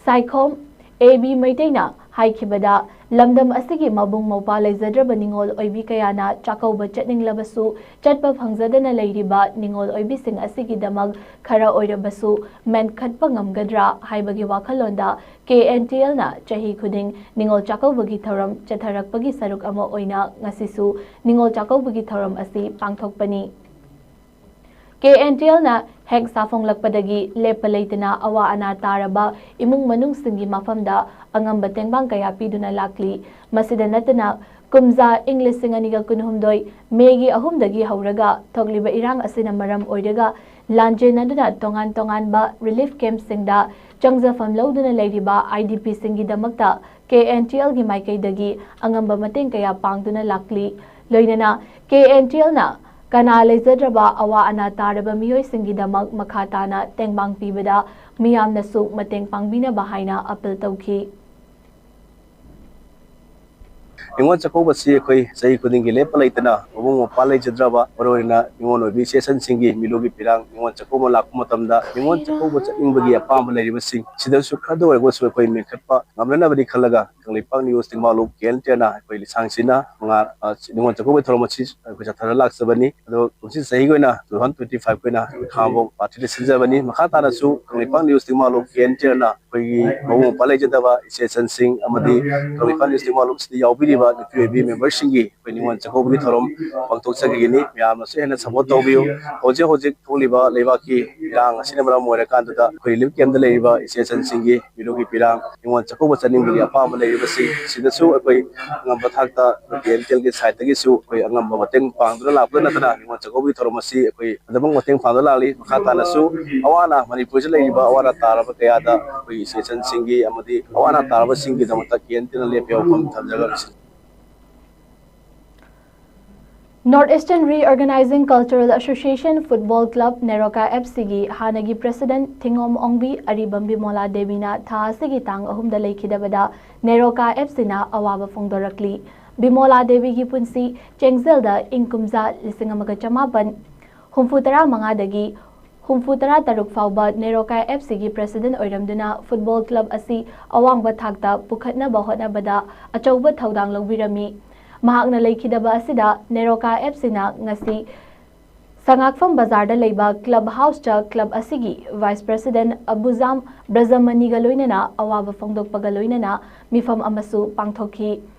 ꯁꯥꯏꯈꯣꯝ AB ꯃꯩꯇꯩꯅ ꯍꯥꯏꯈꯤꯕꯗ, ꯂꯝꯗꯝ ꯑꯁꯤꯒꯤ ꯃꯕꯨꯡ ꯃꯧꯄ꯭ꯋꯥ ꯂꯩꯖꯗ꯭ꯔꯕ ꯅꯤꯉꯣꯜ ꯑꯣꯏꯕꯤ ꯀꯌꯥꯅ ꯆꯥꯛꯀꯧꯕ ꯆꯠꯅꯤꯡꯂꯕꯁꯨ ꯆꯠꯄ ꯐꯪꯖꯗꯅ ꯂꯩꯔꯤꯕ ꯅꯤꯉꯣꯜ ꯑꯣꯏꯕꯤꯁꯤꯡ ꯑꯁꯤꯒꯤꯗꯃꯛ ꯈꯔ ꯑꯣꯏꯔꯕꯁꯨ ꯃꯦꯟꯈꯠꯄ ꯉꯝꯒꯗ꯭ꯔꯥ ꯍꯥꯏꯕꯒꯤ ꯋꯥꯈꯜꯂꯣꯟꯗ KNTLꯅ ꯆꯍꯤ ꯈꯨꯗꯤꯡ ꯅꯤꯉꯣꯜ ꯆꯥꯛꯀꯧꯕꯒꯤ ꯊꯧꯔꯝ ꯆꯠꯊꯔꯛꯄꯒꯤ ꯁꯔꯨꯛ ꯑꯃ ꯑꯣꯏꯅ ꯉꯁꯤꯁꯨ ꯅꯤꯉꯣꯜ ꯆꯥꯛꯀꯧꯕꯒꯤ ꯊꯧꯔꯝ ꯑꯁꯤ ꯄꯥꯡꯊꯣꯛꯄꯅꯤ꯫ ꯀꯦ ꯑꯦꯟ ꯇꯤ ꯑꯦꯜꯅ ꯍꯦꯛ ꯁꯥꯐꯣꯡꯂꯛꯄꯗꯒꯤ ꯂꯦꯞꯄ ꯂꯩꯇꯅ ꯑꯋꯥ ꯑꯅꯥ ꯇꯥꯔꯕ ꯏꯃꯨꯡ ꯃꯅꯨꯡꯁꯤꯡꯒꯤ ꯃꯐꯝꯗ ꯑꯉꯝꯕ ꯇꯦꯡꯕꯥꯡ ꯀꯌꯥ ꯄꯤꯗꯨꯅ ꯂꯥꯛꯂꯤ꯫ ꯃꯁꯤꯗ ꯅꯠꯇꯅ ꯀꯨꯝꯖꯥ ꯏꯪ ꯂꯤꯁꯤꯡ ꯑꯅꯤꯒ ꯀꯨꯟꯍꯨꯝꯗꯣꯏ ꯃꯦꯒꯤ ꯑꯍꯨꯝꯗꯒꯤ ꯍꯧꯔꯒ ꯊꯣꯛꯂꯤꯕ ꯏꯔꯥꯡ ꯑꯁꯤꯅ ꯃꯔꯝ ꯑꯣꯏꯔꯒ ꯂꯥꯟꯖꯦꯟꯅꯗꯨꯅ ꯇꯣꯉꯥꯟ ꯇꯣꯉꯥꯟꯕ ꯔꯤꯂꯤꯐ ꯀꯦꯝꯞꯁꯤꯡꯗ ꯆꯪꯖꯐꯝ ꯂꯧꯗꯨꯅ ꯂꯩꯔꯤꯕ I D ꯄꯤꯁꯤꯡꯒꯤꯗꯃꯛꯇ K and T ꯑꯦꯜꯒꯤ ꯃꯥꯏꯀꯩꯗꯒꯤ ꯑꯉꯝꯕ ꯃꯇꯦꯡ ꯀꯌꯥ ꯄꯥꯡꯗꯨꯅ ꯂꯥꯛꯂꯤ꯫ ꯂꯣꯏꯅꯅ ꯀꯦ ꯑꯦꯟ ꯇꯤ ꯑꯦꯜꯅ ꯀꯅꯥ ꯂꯩꯖꯗ꯭ꯔꯕ ꯑꯋꯥ ꯑꯅꯥ ꯇꯥꯔꯕ ꯃꯤꯑꯣꯏꯁꯤꯡꯒꯤꯗꯃꯛ ꯃꯈꯥ ꯇꯥꯅ ꯇꯦꯡꯕꯥꯡ ꯄꯤꯕꯗ ꯃꯤꯌꯥꯝꯅꯁꯨ ꯃꯇꯦꯡ ꯄꯥꯡꯕꯤꯅꯕ ꯍꯥꯏꯅ ꯑꯄꯤꯜ ꯇꯧꯈꯤ꯫ ꯅꯤꯉꯣꯜ ꯆꯥꯛꯀꯧꯕꯁꯤ ꯑꯩꯈꯣꯏ ꯆꯍꯤ ꯈꯨꯗꯤꯡꯒꯤ ꯂꯦꯞꯄ ꯂꯩꯇꯅ ꯃꯕꯨꯡ ꯃꯧꯄ꯭ꯋꯥ ꯂꯩꯖꯗ꯭ꯔꯕ, ꯃꯔꯨꯑꯣꯏꯅ ꯅꯤꯉꯣꯜ ꯑꯣꯏꯕꯤ ꯏꯆꯦ ꯏꯆꯟꯁꯤꯡꯒꯤ ꯃꯤꯂꯨꯒꯤ ꯄꯤꯔꯥꯡ ꯅꯤꯉꯣꯜ ꯆꯥꯛꯀꯧꯕ ꯂꯥꯛꯄ ꯃꯇꯝꯗ ꯅꯤꯉꯣꯜ ꯆꯥꯛꯀꯧꯕ ꯆꯠꯅꯤꯡꯕꯒꯤ ꯑꯄꯥꯝꯕ ꯂꯩꯔꯤꯕꯁꯤꯡ ꯁꯤꯗꯁꯨ ꯈꯔꯗ ꯑꯣꯏꯔꯒꯁꯨ ꯑꯩꯈꯣꯏ ꯃꯦꯟꯈꯠꯄ ꯉꯝꯅꯅꯕꯗꯤ ꯈꯜꯂꯒ ꯀꯪꯂꯩꯄꯥꯛ ꯅꯤꯉꯣꯜ ꯆꯤꯡꯃꯥꯂꯨ ꯀꯦ ꯑꯦꯟ ꯇꯤ ꯑꯦꯜꯅ ꯑꯩꯈꯣꯏ ꯂꯤꯁꯥꯡꯁꯤꯟꯅ ꯃꯉꯥ, ꯑ, ꯅꯤꯉꯣꯜ ꯆꯥꯛꯀꯧꯕꯒꯤ ꯊꯧꯔꯝ ꯑꯁꯤ ꯑꯩꯈꯣꯏ ꯆꯠꯊꯔ ꯂꯥꯛꯆꯕꯅꯤ꯫ ꯑꯗꯣ ꯀꯨꯝꯁꯤ ꯆꯍꯤꯒꯤ ꯑꯣꯏꯅ two thousand twenty fiveꯀꯤ ꯑꯣꯏꯅ ꯑꯩꯈꯣꯏ ꯈꯥꯉꯕꯣꯛ ꯄꯥꯔꯇꯤꯗ ꯁꯤꯟꯖꯕꯅꯤ꯫ ꯃꯈꯥ ꯇꯥꯅꯁꯨ ꯀꯪꯂꯩꯄꯥꯛ ꯅꯤꯉꯣꯜ ꯆꯤꯡꯃꯥꯂꯨ ꯀꯦ ꯑꯦꯟ ꯇꯤ ꯑꯦꯜꯅ ꯑꯩꯈꯣꯏꯒꯤ ꯃꯕꯨꯡ ꯃꯧꯄ꯭ꯋꯥ ꯂꯩꯖꯗꯕ ꯏꯆꯦ ꯏꯆꯟꯁꯤꯡ ꯑꯃꯗꯤ ꯀꯪꯂꯩꯄꯥꯛ ꯅꯤꯉꯣꯜ ꯆꯤꯡꯃꯥꯂꯨꯁꯤꯗ ꯌꯥꯎꯕꯤꯔꯤꯕ ꯅꯨꯄꯤ ꯑꯣꯏꯕꯤ ꯃꯦꯝꯕꯔꯁꯤꯡꯒꯤ ꯑꯩꯈꯣꯏ ꯅꯤꯉꯣꯜ ꯆꯥꯛꯀꯧꯕꯒꯤ ꯊꯧꯔꯝ ꯄꯥꯡꯊꯣꯛꯆꯈꯤꯒꯅꯤ꯫ ꯃꯌꯥꯝꯅꯁꯨ ꯍꯦꯟꯅ ꯁꯄꯣꯔꯠ ꯇꯧꯕꯤꯌꯨ꯫ ꯍꯧꯖꯤꯛ ꯍꯧꯖꯤꯛ ꯊꯣꯛꯂꯤꯕ ꯂꯩꯕꯥꯛꯀꯤ ꯏꯔꯥꯡ ꯑꯁꯤꯅ ꯃꯔꯝ ꯑꯣꯏꯔꯀꯥꯟꯗꯨꯗ ꯑꯩꯈꯣꯏ ꯔꯤꯂꯤꯐ ꯀꯦꯝꯞꯇ ꯂꯩꯔꯤꯕ ꯏꯆꯦ ꯏꯆꯟꯁꯤꯡꯒꯤ ꯃꯤꯂꯨꯒꯤ ꯄꯤꯔꯥꯡ ꯅꯤꯉꯣꯜ ꯆꯥꯛꯀꯧꯕ ꯆꯠꯅꯤꯡꯕꯒꯤ ꯑꯄꯥꯝꯕ ꯂꯩꯔꯤꯕꯁꯤꯡ ꯁꯤꯗꯁꯨ ꯑꯩꯈꯣꯏ ꯑꯉꯝꯕ ꯊꯥꯛꯇ ꯀꯦ ꯑꯦꯟ ꯇꯤ ꯑꯦꯜꯒꯤ ꯁꯥꯏꯠꯇꯒꯤꯁꯨ ꯑꯩꯈꯣꯏ ꯑꯉꯝꯕ ꯃꯇꯦꯡ ꯄꯥꯡꯗꯨꯅ ꯂꯥꯛꯄꯗ ꯅꯠꯇꯅ ꯅꯤꯉꯣꯜ ꯆꯥꯛꯀꯧꯕꯒꯤ ꯊꯧꯔꯝ ꯑꯁꯤ ꯑꯩꯈꯣꯏ ꯑꯗꯨꯃꯛ ꯃꯇꯦꯡ ꯄꯥꯡꯗꯨꯅ ꯂꯥꯛꯂꯤ꯫ ꯃꯈꯥ ꯇꯥꯅꯁꯨ ꯑꯋꯥ ꯑꯅꯥ, ꯃꯅꯤꯄꯨꯔꯁꯤꯗ ꯂꯩꯔꯤꯕ ꯑꯋꯥ ꯑꯅꯥ ꯇꯥꯔꯕ ꯀꯌꯥꯗ ꯑꯩꯈꯣꯏꯒꯤ ꯏꯆꯦ ꯏꯆꯟꯁꯤꯡꯒꯤ ꯑꯃꯗꯤ ꯑꯋꯥ ꯑꯅꯥ ꯇꯥꯔꯕꯁꯤꯡꯒꯤꯗꯃꯛꯇ ꯀꯦ ꯑꯦꯟ ꯇꯤ ꯑꯦꯜꯅ ꯂꯦꯞꯄꯤꯕ ꯋꯥꯐꯝ ꯊꯝꯖꯔꯒ ꯂꯣꯏꯁꯤꯟꯖꯔꯤ꯫ North Eastern Reorganizing Cultural Association Football Club NEROCA F ꯁꯤꯒꯤ ꯍꯥꯟꯅꯒꯤ ꯄ꯭ꯔꯦꯁꯤꯗꯦꯟꯠ ꯊꯤꯉꯣꯝ ꯑꯣꯡꯕꯤ ꯑꯔꯤꯕꯝ ꯕꯤꯃꯣꯂꯥ ꯗꯦꯕꯤꯅ ꯊꯥ ꯑꯁꯤꯒꯤ ꯇꯥꯡ ꯑꯍꯨꯝꯗ ꯂꯩꯈꯤꯗꯕꯗ ꯅꯦꯔꯣꯀꯥ ꯑꯦꯐ ꯁꯤꯅ ꯑꯋꯥꯕ ꯐꯣꯡꯗꯣꯔꯛꯂꯤ꯫ ꯕꯤꯃꯣꯂꯥ ꯗꯦꯕꯤꯒꯤ ꯄꯨꯟꯁꯤ ꯆꯦꯡꯖꯦꯜꯗ ꯏꯪ ꯀꯨꯝꯖꯥ ꯂꯤꯁꯤꯡ ꯑꯃꯒ ꯆꯃꯥꯄꯟ ꯍꯨꯝꯐꯨ ꯇꯔꯥ ꯃꯉꯥꯗꯒꯤ ꯍꯨꯝꯐꯨ ꯇꯔꯥ ꯇꯔꯨꯛ ꯐꯥꯎꯕ ꯅꯦꯔꯣꯀꯥ ꯑꯦꯐ ꯁꯤꯒꯤ ꯄ꯭ꯔꯦꯁꯤꯗꯦꯟꯠ ꯑꯣꯏꯔꯝꯗꯨꯅ ꯐꯨꯠꯕꯣꯜ ꯀ꯭ꯂꯕ ꯑꯁꯤ ꯑꯋꯥꯡꯕ ꯊꯥꯛꯇ ꯄꯨꯈꯠꯅꯕ ꯍꯣꯠꯅꯕꯗ ꯑꯆꯧꯕ ꯊꯧꯗꯥꯡ ꯂꯧꯕꯤꯔꯝꯃꯤ꯫ ꯃꯍꯥꯛꯅ ꯂꯩꯈꯤꯗꯕ ꯑꯁꯤꯗ ꯅꯦꯔꯣꯀꯥ ꯑꯦꯐ ꯁꯤꯅ ꯉꯁꯤ ꯁꯉꯥꯛꯐꯝ ꯕꯖꯥꯔꯗ ꯂꯩꯕ ꯀ꯭ꯂꯕ ꯍꯥꯎꯁꯇ ꯀ꯭ꯂꯕ ꯑꯁꯤꯒꯤ ꯚꯥꯏꯁ ꯄ꯭ꯔꯦꯁꯤꯗꯦꯟꯠ ꯑꯕꯨꯖꯥꯝ ꯕ꯭ꯔꯖꯃꯅꯤꯒ ꯂꯣꯏꯅꯅ ꯑꯋꯥꯕ ꯐꯣꯡꯗꯣꯛꯄꯒ ꯂꯣꯏꯅꯅ ꯃꯤꯐꯝ ꯑꯃꯁꯨ ꯄꯥꯡꯊꯣꯛꯈꯤ꯫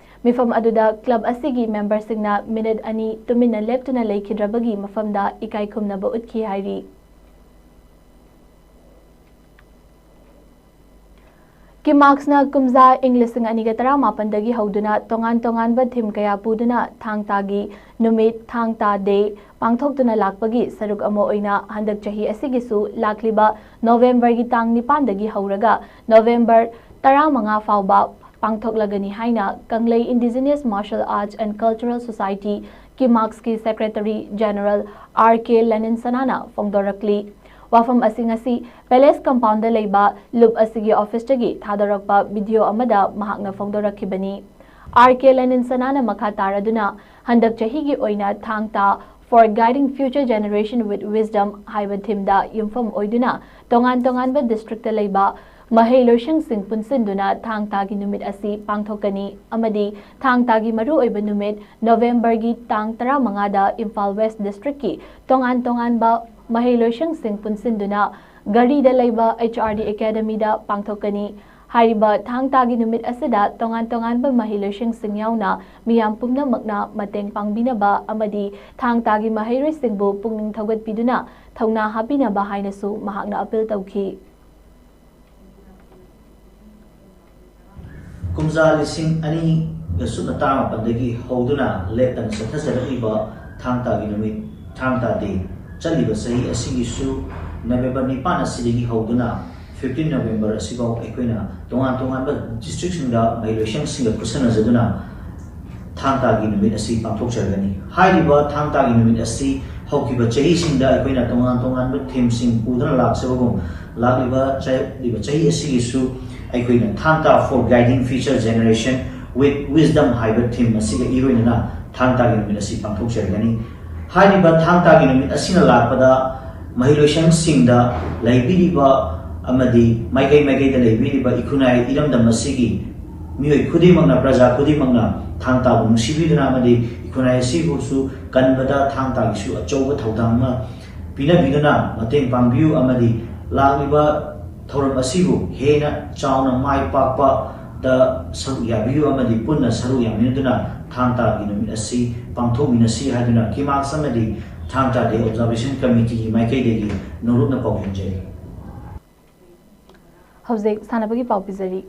ꯃꯤꯐꯝ ꯑꯗꯨꯗ ꯀ꯭ꯂꯕ ꯑꯁꯤꯒꯤ ꯃꯦꯝꯕꯔꯁꯤꯡꯅ ꯃꯤꯅꯤꯠ ꯑꯅꯤ ꯇꯨꯃꯤꯟꯅ ꯂꯦꯞꯇꯨꯅ ꯂꯩꯈꯤꯗ꯭ꯔꯕꯒꯤ ꯃꯐꯝꯗ ꯏꯀꯥꯏ ꯈꯨꯝꯅꯕ ꯎꯠꯈꯤ ꯍꯥꯏꯔꯤ꯫ ꯀꯤꯃꯥꯛꯁꯅ ꯀꯨꯝꯖꯥ ꯏꯪ ꯂꯤꯁꯤꯡ ꯑꯅꯤꯒ ꯇꯔꯥꯃꯥꯄꯟꯗꯒꯤ ꯍꯧꯗꯨꯅ ꯇꯣꯉꯥꯟ ꯇꯣꯉꯥꯟꯕ ꯊꯤꯝ ꯀꯌꯥ ꯄꯨꯗꯨꯅ ꯊꯥꯡ ꯇꯥꯒꯤ ꯅꯨꯃꯤꯠ, ꯊꯥꯡ ꯇꯥ ꯗꯦ, ꯄꯥꯡꯊꯣꯛꯇꯨꯅ ꯂꯥꯛꯄꯒꯤ ꯁꯔꯨꯛ ꯑꯃ ꯑꯣꯏꯅ ꯍꯟꯗꯛ ꯆꯍꯤ ꯑꯁꯤꯒꯤꯁꯨ ꯂꯥꯛꯂꯤꯕ ꯅꯣꯕꯦꯝꯕꯔꯒꯤ ꯇꯥꯡ ꯅꯤꯄꯥꯟꯗꯒꯤ ꯍꯧꯔꯒ ꯅꯣꯕꯦꯝꯕꯔ ꯇꯔꯥꯃꯉꯥ ꯐꯥꯎꯕ ꯄꯥꯡꯊꯣꯛꯂꯒꯅꯤ ꯍꯥꯏꯅ Kanglei Indigenous Martial Arts and Cultural Society, ꯀꯤꯃꯥꯛꯁꯀꯤ ꯁꯦꯀ꯭ꯔꯦꯇꯔꯤ ꯖꯦꯅꯔꯦꯜ ꯑꯥꯔ ꯀꯦ ꯂꯦꯅꯤꯟꯁꯅꯥꯅ ꯐꯣꯡꯗꯣꯔꯛꯂꯤ꯫ ꯋꯥꯐꯝ ꯑꯁꯤ ꯉꯁꯤ ꯄꯦꯂꯦꯁ ꯀꯝꯄꯥꯎꯟꯗ ꯂꯩꯕ ꯂꯨꯞ ꯑꯁꯤꯒꯤ ꯑꯣꯐꯤꯁꯇꯒꯤ ꯊꯥꯗꯣꯔꯛꯄ ꯚꯤꯗꯤꯑꯣ ꯑꯃꯗ ꯃꯍꯥꯛꯅ ꯐꯣꯡꯗꯣꯔꯛꯈꯤꯕꯅꯤ꯫ ꯑꯥꯔ ꯀꯦ ꯂꯦꯅꯤꯟꯁꯅꯥꯅ ꯃꯈꯥ ꯇꯥꯔꯗꯨꯅ, ꯍꯟꯗꯛ ꯆꯍꯤꯒꯤ ꯑꯣꯏꯅ ꯊꯥꯡ ꯇꯥ for guiding future generation with wisdom ꯍꯥꯏꯕ ꯊꯤꯝꯗ ꯌꯨꯝꯐꯝ ꯑꯣꯏꯗꯨꯅ ꯇꯣꯉꯥꯟ ꯇꯣꯉꯥꯟꯕ ꯗꯤꯁꯇ꯭ꯔꯤꯛꯇ ꯂꯩꯕ ꯃꯍꯩꯂꯣꯏꯁꯪꯁꯤꯡ ꯄꯨꯟꯁꯤꯟꯗꯨꯅ ꯊꯥꯡ ꯇꯥꯒꯤ ꯅꯨꯃꯤꯠ ꯑꯁꯤ ꯄꯥꯡꯊꯣꯛꯀꯅꯤ ꯑꯃꯗꯤ ꯊꯥꯡ ꯇꯥꯒꯤ ꯃꯔꯨꯑꯣꯏꯕ ꯅꯨꯃꯤꯠ ꯅꯣꯕꯦꯝꯕꯔꯒꯤ ꯇꯥꯡ ꯇꯔꯥꯃꯉꯥꯗ ꯏꯝꯐꯥꯜ ꯋꯦꯁ ꯗꯤꯁꯇ꯭ꯔꯤꯛꯀꯤ ꯇꯣꯉꯥꯟ ꯇꯣꯉꯥꯟꯕ ꯃꯍꯩꯂꯣꯏꯁꯪꯁꯤꯡ ꯄꯨꯟꯁꯤꯟꯗꯨꯅ ꯘꯔꯤꯗ ꯂꯩꯕ ꯑꯩꯆ ꯑꯥꯔ ꯗꯤ ꯑꯦꯀꯥꯗꯃꯤꯗ ꯄꯥꯡꯊꯣꯛꯀꯅꯤ꯫ ꯍꯥꯏꯔꯤꯕ ꯊꯥꯡ ꯇꯥꯒꯤ ꯅꯨꯃꯤꯠ ꯑꯁꯤꯗ ꯇꯣꯉꯥꯟ ꯇꯣꯉꯥꯟꯕ ꯃꯍꯩꯂꯣꯏꯁꯪꯁꯤꯡ ꯌꯥꯎꯅ ꯃꯤꯌꯥꯝ ꯄꯨꯝꯅꯃꯛꯅ ꯃꯇꯦꯡ ꯄꯥꯡꯕꯤꯅꯕ ꯑꯃꯗꯤ ꯊꯥꯡ ꯇꯥꯒꯤ ꯃꯍꯩꯔꯣꯏꯁꯤꯡꯕꯨ ꯄꯨꯛꯅꯤꯡ ꯊꯧꯒꯠꯄꯤꯗꯨꯅ ꯊꯧꯅꯥ ꯍꯥꯞꯄꯤꯅꯕ ꯍꯥꯏꯅꯁꯨ ꯃꯍꯥꯛꯅ ꯑꯄꯤꯜ ꯇꯧꯈꯤ꯫ ꯀꯨꯝꯖꯥ ꯂꯤꯁꯤꯡ ꯑꯅꯤꯒ ꯁꯨꯞꯅ ꯇꯔꯥꯃꯥꯄꯟꯗꯒꯤ ꯍꯧꯗꯨꯅ ꯂꯦꯞꯇꯅ ꯆꯠꯊꯖꯔꯛꯂꯤꯕ ꯊꯥꯡ ꯇꯥꯒꯤ ꯅꯨꯃꯤꯠ, ꯊꯥꯡ ꯇꯥ ꯗꯦ, ꯆꯠꯂꯤꯕ ꯆꯍꯤ ꯑꯁꯤꯒꯤꯁꯨ ꯅꯕꯦꯝꯕꯔ ꯅꯤꯄꯥꯟ ꯑꯁꯤꯗꯒꯤ ꯍꯧꯗꯨꯅ ꯐꯤꯐꯇꯤꯟ ꯅꯕꯦꯝꯕꯔ ꯑꯁꯤꯐꯥꯎ ꯑꯩꯈꯣꯏꯅ ꯇꯣꯉꯥꯟ ꯇꯣꯉꯥꯟꯕ ꯗꯤꯁꯇ꯭ꯔꯤꯛꯁꯤꯡꯗ ꯃꯍꯩꯂꯣꯏꯁꯪꯁꯤꯡꯒ ꯈꯨꯠꯁꯝꯅꯖꯗꯨꯅ ꯊꯥꯡ ꯇꯥꯒꯤ ꯅꯨꯃꯤꯠ ꯑꯁꯤ ꯄꯥꯡꯊꯣꯛꯆꯒꯅꯤ꯫ ꯍꯥꯏꯔꯤꯕ ꯊꯥꯡ ꯇꯥꯒꯤ ꯅꯨꯃꯤꯠ ꯑꯁꯤ ꯍꯧꯈꯤꯕ ꯆꯍꯤꯁꯤꯡꯗ ꯑꯩꯈꯣꯏꯅ ꯇꯣꯉꯥꯟ ꯇꯣꯉꯥꯟꯕ ꯊꯤꯝꯁꯤꯡ ꯄꯨꯗꯨꯅ ꯂꯥꯛꯆꯕꯒꯨꯝ, ꯂꯥꯛꯂꯤꯕ ꯆꯠꯂꯤꯕ ꯆꯍꯤ ꯑꯁꯤꯒꯤꯁꯨ ꯑꯩꯈꯣꯏꯅ ꯊꯥꯡ ꯇꯥ for guiding future generation with wisdom ꯍꯥꯏꯕ ꯊꯤꯝ ꯑꯁꯤꯒ ꯏꯔꯣꯏꯅꯅ ꯊꯥꯡ ꯇꯥꯒꯤ ꯅꯨꯃꯤꯠ ꯑꯁꯤ ꯄꯥꯡꯊꯣꯛꯆꯒꯅꯤ꯫ ꯍꯥꯏꯔꯤꯕ ꯊꯥꯡ ꯇꯥꯒꯤ ꯅꯨꯃꯤꯠ ꯑꯁꯤꯅ ꯂꯥꯛꯄꯗ ꯃꯍꯩꯂꯣꯏꯁꯪꯁꯤꯡꯗ ꯂꯩꯕꯤꯔꯤꯕ ꯑꯃꯗꯤ ꯃꯥꯏꯀꯩ ꯃꯥꯏꯀꯩꯗ ꯂꯩꯕꯤꯔꯤꯕ ꯏꯈꯨꯟꯅꯥꯏ ꯏꯔꯝꯗꯝ ꯑꯁꯤꯒꯤ ꯃꯤꯑꯣꯏ ꯈꯨꯗꯤꯡꯃꯛꯅ, ꯄ꯭ꯔꯖꯥ ꯈꯨꯗꯤꯡꯃꯛꯅ ꯊꯥꯡ ꯇꯥꯕꯨ ꯅꯨꯡꯁꯤꯕꯤꯗꯨꯅ ꯑꯃꯗꯤ ꯏꯈꯨꯟꯅꯥꯏ ꯑꯁꯤꯕꯨꯁꯨ ꯀꯟꯕꯗ ꯊꯥꯡ ꯇꯥꯒꯤꯁꯨ ꯑꯆꯧꯕ ꯊꯧꯗꯥꯡ ꯑꯃ ꯄꯤꯅꯕꯤꯗꯨꯅ ꯃꯇꯦꯡ ꯄꯥꯡꯕꯤꯌꯨ ꯑꯃꯗꯤ ꯂꯥꯛꯂꯤꯕ ꯊꯧꯔꯝ ꯑꯁꯤꯕꯨ ꯍꯦꯟꯅ ꯆꯥꯎꯅ ꯃꯥꯏ ꯄꯥꯛꯄ ꯁꯔꯨꯛ ꯌꯥꯕꯤꯌꯨ ꯑꯃꯗꯤ ꯄꯨꯟꯅ ꯁꯔꯨꯛ ꯌꯥꯃꯤꯟꯅꯗꯨꯅ ꯊꯥꯡ ꯇꯥꯒꯤ ꯅꯨꯃꯤꯠ ꯑꯁꯤ ꯄꯥꯡꯊꯣꯛꯃꯤꯟꯅꯁꯤ ꯍꯥꯏꯗꯨꯅ ꯀꯤꯃꯥꯛꯁ ꯑꯃꯗꯤ ꯊꯥꯡ ꯇꯥ ꯗꯦ ꯑꯣꯕꯖꯥꯔꯕꯦꯁꯟ ꯀꯃꯤꯇꯤꯒꯤ ꯃꯥꯏꯀꯩꯗꯒꯤ ꯅꯧꯔꯨꯛꯅ ꯄꯥꯎꯖꯦꯟꯖꯔꯤ꯫ ꯍꯧꯖꯤꯛ ꯁꯥꯟꯅꯕꯒꯤ ꯄꯥꯎ ꯄꯤꯖꯔꯤ꯫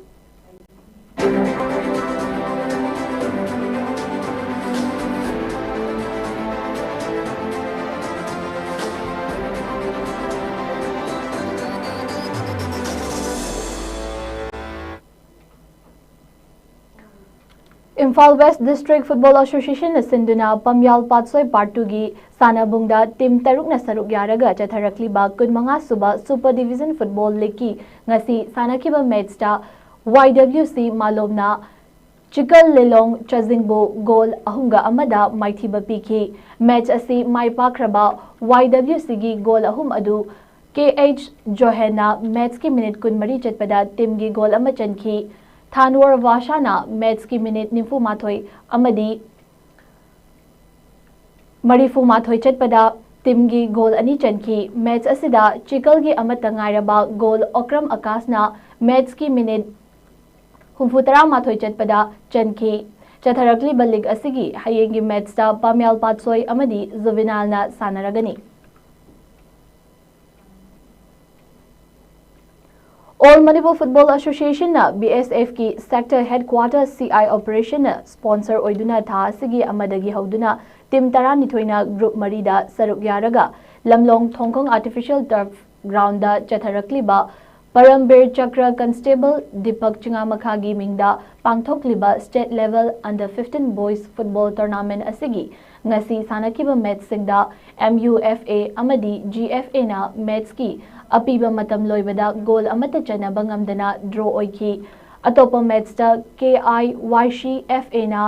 ꯏꯝꯐꯥꯜ ꯋꯦꯁ ꯗꯤꯁꯇ꯭ꯔꯤꯛ ꯐꯨꯠꯕꯣꯜ ꯑꯦꯁꯣꯁꯤꯌꯦꯁꯟꯅ ꯁꯤꯟꯗꯨꯅ ꯄꯝꯌꯥꯜ ꯄꯥꯠꯁꯣꯏ ꯄꯥꯔꯠ ꯇꯨꯒꯤ ꯁꯥꯟꯅꯕꯨꯡꯗ ꯇꯤꯝ ꯇꯔꯨꯛꯅ ꯁꯔꯨꯛ ꯌꯥꯔꯒ ꯆꯠꯊꯔꯛꯂꯤꯕ ꯀꯨꯟꯃꯉꯥ ꯁꯨꯕ ꯁꯨꯄꯔ ꯗꯤꯕꯤꯖꯟ ꯐꯨꯠꯕꯣꯜ ꯂꯤꯒꯀꯤ ꯉꯁꯤ ꯁꯥꯟꯅꯈꯤꯕ ꯃꯦꯠꯁꯇ ꯋꯥꯏ ꯗꯕ꯭ꯂꯤꯎ ꯁꯤ ꯃꯥꯂꯣꯝꯅ ꯆꯤꯀꯜ ꯂꯤꯂꯣꯡ ꯆꯥꯖꯤꯡꯕꯨ ꯒꯣꯜ ꯑꯍꯨꯝꯒ ꯑꯃꯗ ꯃꯥꯏꯊꯤꯕ ꯄꯤꯈꯤ꯫ ꯃꯦꯠꯁ ꯑꯁꯤ ꯃꯥꯏ ꯄꯥꯛꯈ꯭ꯔꯕ ꯋꯥꯏ ꯗꯕ꯭ꯂꯤꯎ ꯁꯤꯒꯤ ꯒꯣꯜ ꯑꯍꯨꯝ ꯑꯗꯨ ꯀꯦ ꯑꯩꯆ ꯖꯣꯍꯦꯟꯅ ꯃꯦꯠꯁꯀꯤ ꯃꯤꯅꯤꯠ ꯀꯨꯟꯃꯔꯤ ꯆꯠꯄꯗ ꯇꯤꯝꯒꯤ ꯒꯣꯜ ꯑꯃ ꯆꯟꯈꯤ꯫ ꯊꯥꯟꯋꯔ ꯚꯥꯁꯥꯅ ꯃꯦꯠꯁꯀꯤ ꯃꯤꯅꯤꯠ ꯅꯤꯐꯨ ꯃꯥꯊꯣꯏ ꯑꯃꯗꯤ ꯃꯔꯤꯐꯨ ꯃꯥꯊꯣꯏ ꯆꯠꯄꯗ ꯇꯤꯝꯒꯤ ꯒꯣꯜ ꯑꯅꯤ ꯆꯟꯈꯤ꯫ ꯃꯦꯠꯁ ꯑꯁꯤꯗ ꯆꯤꯀꯜꯒꯤ ꯑꯃꯠꯇ ꯉꯥꯏꯔꯕ ꯒꯣꯜ ꯑꯣꯀ꯭ꯔꯝ ꯑꯀꯥꯁꯅ ꯃꯦꯠꯁꯀꯤ ꯃꯤꯅꯤꯠ ꯍꯨꯝꯐꯨ ꯇꯔꯥ ꯃꯥꯊꯣꯏ ꯆꯠꯄꯗ ꯆꯟꯈꯤ꯫ ꯆꯠꯊꯔꯛꯂꯤꯕ ꯂꯤꯒ ꯑꯁꯤꯒꯤ ꯍꯌꯦꯡꯒꯤ ꯃꯦꯠꯁꯇ ꯄꯥꯃꯤꯌꯥꯜ ꯄꯥꯠꯁꯣꯏ ꯑꯃꯗꯤ ꯖꯨꯕꯤꯅꯥꯜꯅ ꯁꯥꯟꯅꯔꯒꯅꯤ꯫ ꯑꯣꯜ ꯃꯅꯤꯄꯨꯔ ꯐꯨꯠꯕꯣꯜ ꯑꯦꯁꯣꯁꯤꯌꯦꯁꯟꯅ ꯕꯤ ꯑꯦꯁ ꯑꯦꯐꯀꯤ sector headquarter C I ꯑꯣꯄꯔꯦꯁꯟꯅ sponsor ꯑꯣꯏꯗꯨꯅ ꯊꯥ ꯑꯁꯤꯒꯤ ꯑꯃꯗꯒꯤ ꯍꯧꯗꯨꯅ ꯇꯤꯝ ꯇꯔꯥꯅꯤꯊꯣꯏꯅ ꯒ꯭ꯔꯨꯞ ꯃꯔꯤꯗ ꯁꯔꯨꯛ ꯌꯥꯔꯒ Lamlong Thongkhong artificial turf ground ꯆꯠꯊꯔꯛꯂꯤꯕ ꯄꯔꯝꯕꯤꯔ ꯆꯀ꯭ꯔ ꯀꯟꯁꯇꯦꯕꯜ ꯗꯤꯄꯛ ꯆꯤꯉꯥꯃꯈꯥꯒꯤ ꯃꯤꯡꯗ ꯄꯥꯡꯊꯣꯛꯂꯤꯕ state level under fifteen boys football tournament ꯑꯁꯤꯒꯤ ꯉꯁꯤ ꯁꯥꯟꯅꯈꯤꯕ ꯃꯦꯠꯁꯁꯤꯡꯗ ꯑꯦꯝ ꯌꯨ ꯑꯦꯐ ꯑꯦ ꯑꯃꯗꯤ ꯖꯤ ꯑꯦꯐ ꯑꯦꯅ ꯃꯦꯠꯁꯀꯤ ꯑꯄꯤꯕ ꯃꯇꯝ ꯂꯣꯏꯕꯗ ꯒꯣꯜ ꯑꯃꯠꯇ ꯆꯟꯅꯕ ꯉꯝꯗꯅ ꯗ꯭ꯔꯣ ꯑꯣꯏꯈꯤ꯫ ꯑꯇꯣꯞꯄ ꯃꯦꯠꯁꯇ ꯀꯦ ꯑꯥꯏ ꯋꯥꯏ ꯁꯤ ꯑꯦꯐ ꯑꯦꯅ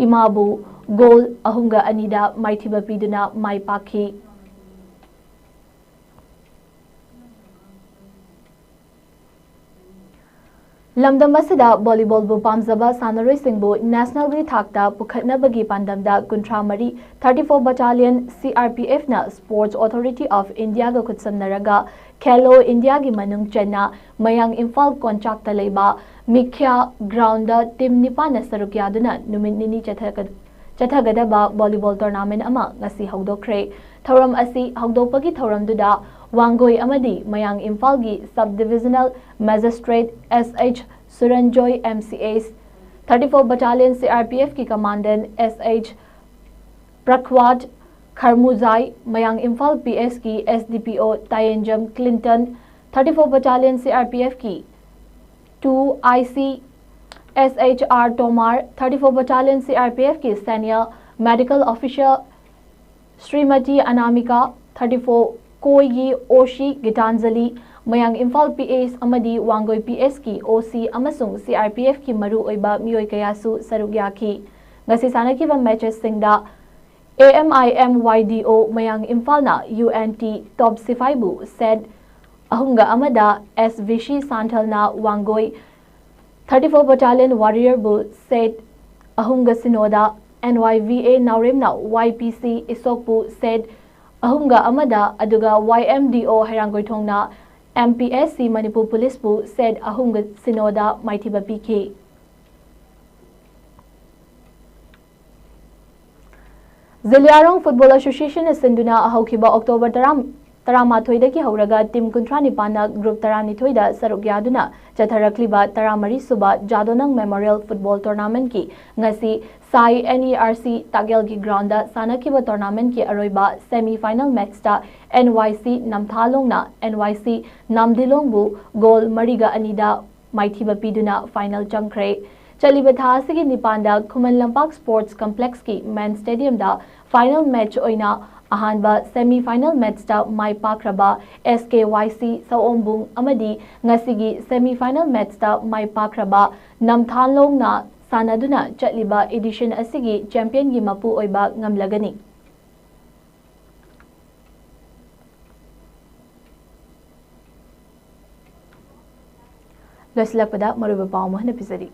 ꯏꯃꯥꯕꯨ ꯒꯣꯜ ꯑꯍꯨꯝꯒ ꯑꯅꯤꯗ ꯃꯥꯏꯊꯤꯕ ꯄꯤꯗꯨꯅ ꯃꯥꯏ ꯄꯥꯛꯈꯤ꯫ ꯂꯝꯗꯝ ꯑꯁꯤꯗ ꯚꯣꯂꯤꯕꯣꯜꯕꯨ ꯄꯥꯝꯖꯕ ꯁꯥꯟꯅꯔꯣꯏꯁꯤꯡꯕꯨ ꯅꯦꯁꯅꯦꯜꯒꯤ ꯊꯥꯛꯇ ꯄꯨꯈꯠꯅꯕꯒꯤ ꯄꯥꯟꯗꯝꯗ ꯀꯨꯟꯊ꯭ꯔꯥ ꯃꯔꯤ, thirty-four Battalion C R P F ꯅ Sports Authority of India ꯒ ꯈꯨꯠꯁꯝꯅꯔꯒ ꯈꯦꯂꯣ ꯏꯟꯗꯤꯌꯥꯒꯤ ꯃꯅꯨꯡ ꯆꯟꯅ ꯃꯌꯥꯡ ꯏꯝꯐꯥꯜ ꯀꯣꯟꯆꯥꯛꯇ ꯂꯩꯕ ꯃꯤꯈ꯭ꯌꯥ ꯒ꯭ꯔꯥꯎꯟꯗ ꯇꯤꯝ ꯅꯤꯄꯥꯟꯅ ꯁꯔꯨꯛ ꯌꯥꯗꯨꯅ ꯅꯨꯃꯤꯠ ꯅꯤꯅꯤ ꯆꯠꯊꯒ-, ꯆꯠꯊꯒꯗꯕ ꯚꯣꯂꯤꯕꯣꯜ ꯇꯣꯔꯅꯥꯃꯦꯟ ꯑꯃ ꯉꯁꯤ ꯍꯧꯗꯣꯛꯈ꯭ꯔꯦ꯫ ꯊꯧꯔꯝ ꯑꯁꯤ ꯍꯧꯗꯣꯛꯄꯒꯤ ꯊꯧꯔꯝꯗꯨꯗ ꯋꯥꯡꯒꯣꯏ ꯑꯃꯗꯤ ꯃꯌꯥꯡ ꯏꯝꯐꯥꯜꯒꯤ Sub Divisional Magistrate S H ꯁꯨꯔꯟꯖꯣꯏ, M C S, thirty-four Battalion C R P F ꯀꯤ Commandant S H Prakhwat Kharmujai, Mayang Imphal P S ꯀꯤ S D P O Tayenjam Clinton, thirty-four Battalion C R P F ꯀꯤ two I C S H R ꯇꯣꯃꯥꯔ, thirty-four Battalion C R P F ꯀꯤ Senior Medical Officer Shrimati ꯑꯅꯥꯃꯤꯀꯥ, thirty-four ꯀꯣꯏꯒꯤ O C Gitanjali, ꯃꯌꯥꯡ Imphal P S ꯑꯃꯗꯤ Wangoi P S ꯀꯤ O C ꯑꯃꯁꯨꯡ C R P F ꯀꯤ ꯃꯔꯨꯑꯣꯏꯕ ꯃꯤꯑꯣꯏ ꯀꯌꯥꯁꯨ ꯁꯔꯨꯛ ꯌꯥꯈꯤ꯫ ꯉꯁꯤ ꯁꯥꯟꯅꯈꯤꯕ ꯃꯦꯆꯦꯁꯁꯤꯡꯗ A M I M Y D O Mayang ꯏꯝꯐꯥꯜꯅ U N T ꯇꯣꯞ ꯁꯤꯐꯥꯏꯕꯨ ꯁꯦꯠ ꯑꯍꯨꯝꯒ ꯑꯃꯗ, S V C ꯁꯥꯟꯊꯜꯅ ꯋꯥꯡꯒꯣꯏ thirty-four Battalion Warrior ꯕꯨ ꯁꯦꯠ ꯑꯍꯨꯝꯒ ꯁꯤꯅꯣꯗ, N Y V A ꯅꯥꯎꯔꯦꯝꯅ Y P C ꯏꯁꯣꯛꯄꯨ ꯁꯦꯠ ꯑꯍꯨꯝꯒ ꯑꯃꯗ, ꯑꯗꯨꯒ Y M D O ꯍꯩꯔꯥꯡꯒꯣꯏꯊꯣꯡꯅ M P S C Manipur ꯄꯨꯂꯤꯁꯄꯨ ꯁꯦꯠ ꯑꯍꯨꯝꯒ ꯁꯤꯅꯣꯗ ꯃꯥꯏꯊꯤꯕ ꯄꯤꯈꯤ꯫ ꯖꯤꯂꯤꯌꯥꯔꯣꯡ Football Association ꯅ ꯁꯤꯟꯗꯨꯅ ꯍꯧꯈꯤꯕ October ꯇꯔꯥ, ꯇꯔꯥꯃꯥꯊꯣꯏꯗꯒꯤ ꯍꯧꯔꯒ ꯇꯤꯝ ꯀꯨꯟꯊ꯭ꯔꯥ ꯅꯤꯄꯥꯟꯅ group ꯇꯔꯥꯅꯤꯊꯣꯏꯗ ꯁꯔꯨꯛ ꯌꯥꯗꯨꯅ ꯆꯠꯊꯔꯛꯂꯤꯕ ꯇꯔꯥꯃꯔꯤ ꯁꯨꯕ ꯖꯥꯗꯣꯅꯪ Memorial Football Tournament ꯀꯤ ꯉꯁꯤ ꯁꯥꯏ N E R C ꯇꯥꯒꯦꯜꯒꯤ ground ꯗ ꯁꯥꯟꯅꯈꯤꯕ tournament ꯀꯤ ꯑꯔꯣꯏꯕ semi final match ꯇ N Y C ꯅꯝꯊꯥꯂꯣꯡꯅ N Y C ꯅꯥꯝꯗꯤꯂꯣꯡꯕꯨ goal ꯃꯔꯤꯒ ꯑꯅꯤꯗ ꯃꯥꯏꯊꯤꯕ ꯄꯤꯗꯨꯅ final ꯆꯪꯈ꯭ꯔꯦ꯫ ꯆꯠꯂꯤꯕ ꯊꯥ ꯑꯁꯤꯒꯤ ꯅꯤꯄꯥꯟꯗ ꯈꯨꯃꯟ ꯂꯝꯄꯥꯛ Sports Complex ꯀꯤ main stadium ꯗ final match ꯑꯣꯏꯅ ꯑꯍꯥꯟꯕ semi final match ꯇ ꯃꯥꯏ ꯄꯥꯛꯈ꯭ꯔꯕ S K Y C ꯁꯑꯣꯝꯕꯨꯡ ꯑꯃꯗꯤ ꯉꯁꯤꯒꯤ semi final match ꯇ ꯃꯥꯏ ꯄꯥꯛꯈ꯭ꯔꯕ ꯅꯝꯊꯥꯂꯣꯡꯅ ꯁꯥꯟꯅꯗꯨꯅ ꯆꯠꯂꯤꯕ edition ꯑꯁꯤꯒꯤ champion ꯒꯤ ꯃꯄꯨ ꯑꯣꯏꯕ ꯉꯝꯂꯒꯅꯤ꯫ ꯂꯣꯏꯁꯤꯜꯂꯛꯄꯗ ꯃꯔꯨꯑꯣꯏꯕ ꯄꯥꯎ ꯑꯃꯨꯛ ꯍꯟꯅ ꯄꯤꯖꯔꯤ꯫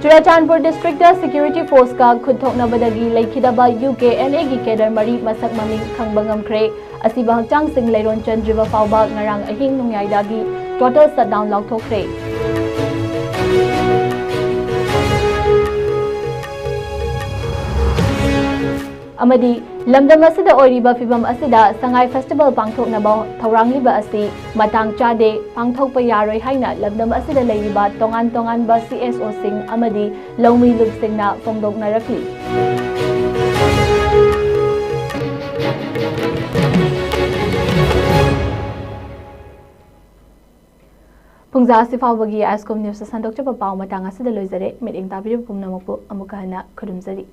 ꯆꯨꯔꯥꯆꯥꯟꯄꯨꯔ ꯗꯤꯁꯇ꯭ꯔꯤꯛꯇ ꯁꯦꯀ꯭ꯌꯨꯔꯤꯇꯤ ꯐꯣꯔꯁꯀ ꯈꯨꯠ ꯊꯣꯛꯅꯕꯗꯒꯤ ꯂꯩꯈꯤꯗꯕ ꯌꯨ ꯀꯦ ꯑꯦꯟ ꯑꯦꯒꯤ ꯀꯦꯗꯔ ꯃꯔꯤ ꯃꯁꯛ ꯃꯃꯤꯡ ꯈꯪꯕ ꯉꯝꯈ꯭ꯔꯦ꯫ ꯑꯁꯤꯕ ꯍꯛꯆꯥꯡꯁꯤꯡ ꯂꯩꯔꯣꯟ ꯆꯟꯗ꯭ꯔꯤꯕ ꯐꯥꯎꯕ ꯉꯔꯥꯡ ꯑꯍꯤꯡ ꯅꯣꯡꯌꯥꯏꯗꯒꯤ ꯇꯣꯇꯦꯜ ꯁꯠꯗꯥꯎꯟ ꯂꯥꯎꯊꯣꯛꯈ꯭ꯔꯦ꯫ ꯑꯃꯗꯤ ꯂꯝꯗꯝ ꯑꯁꯤꯗ ꯑꯣꯏꯔꯤꯕ ꯐꯤꯚꯝ ꯑꯁꯤꯗ ꯁꯉꯥꯏ ꯐꯦꯁꯇꯤꯚꯦꯜ ꯄꯥꯡꯊꯣꯛꯅꯕ ꯊꯧꯔꯥꯡꯂꯤꯕ ꯑꯁꯤ ꯃꯇꯥꯡ ꯆꯥꯗꯦ, ꯄꯥꯡꯊꯣꯛꯄ ꯌꯥꯔꯣꯏ ꯍꯥꯏꯅ ꯂꯝꯗꯝ ꯑꯁꯤꯗ ꯂꯩꯔꯤꯕ ꯇꯣꯉꯥꯟ ꯇꯣꯉꯥꯟꯕ ꯁꯤ ꯑꯦꯁ ꯑꯣꯁꯤꯡ ꯑꯃꯗꯤ ꯂꯧꯃꯤ ꯂꯨꯞꯁꯤꯡꯅ ꯐꯣꯡꯗꯣꯛꯅꯔꯛꯂꯤ꯫ ꯄꯨꯡꯖꯥ ꯑꯁꯤ ꯐꯥꯎꯕꯒꯤ ꯑꯥꯏꯁꯀꯣꯝ ꯅ꯭ꯌꯨꯁꯇ ꯁꯟꯗꯣꯛꯆꯕ ꯄꯥꯎ ꯃꯇꯥꯡ ꯑꯁꯤꯗ ꯂꯣꯏꯖꯔꯦ꯫ ꯃꯤꯠꯌꯦꯡ ꯇꯥꯕꯤꯔꯤꯕ ꯄꯨꯝꯅꯃꯛꯄꯨ ꯑꯃꯨꯛꯀ ꯍꯟꯅ ꯈꯨꯔꯨꯝꯖꯔꯤ꯫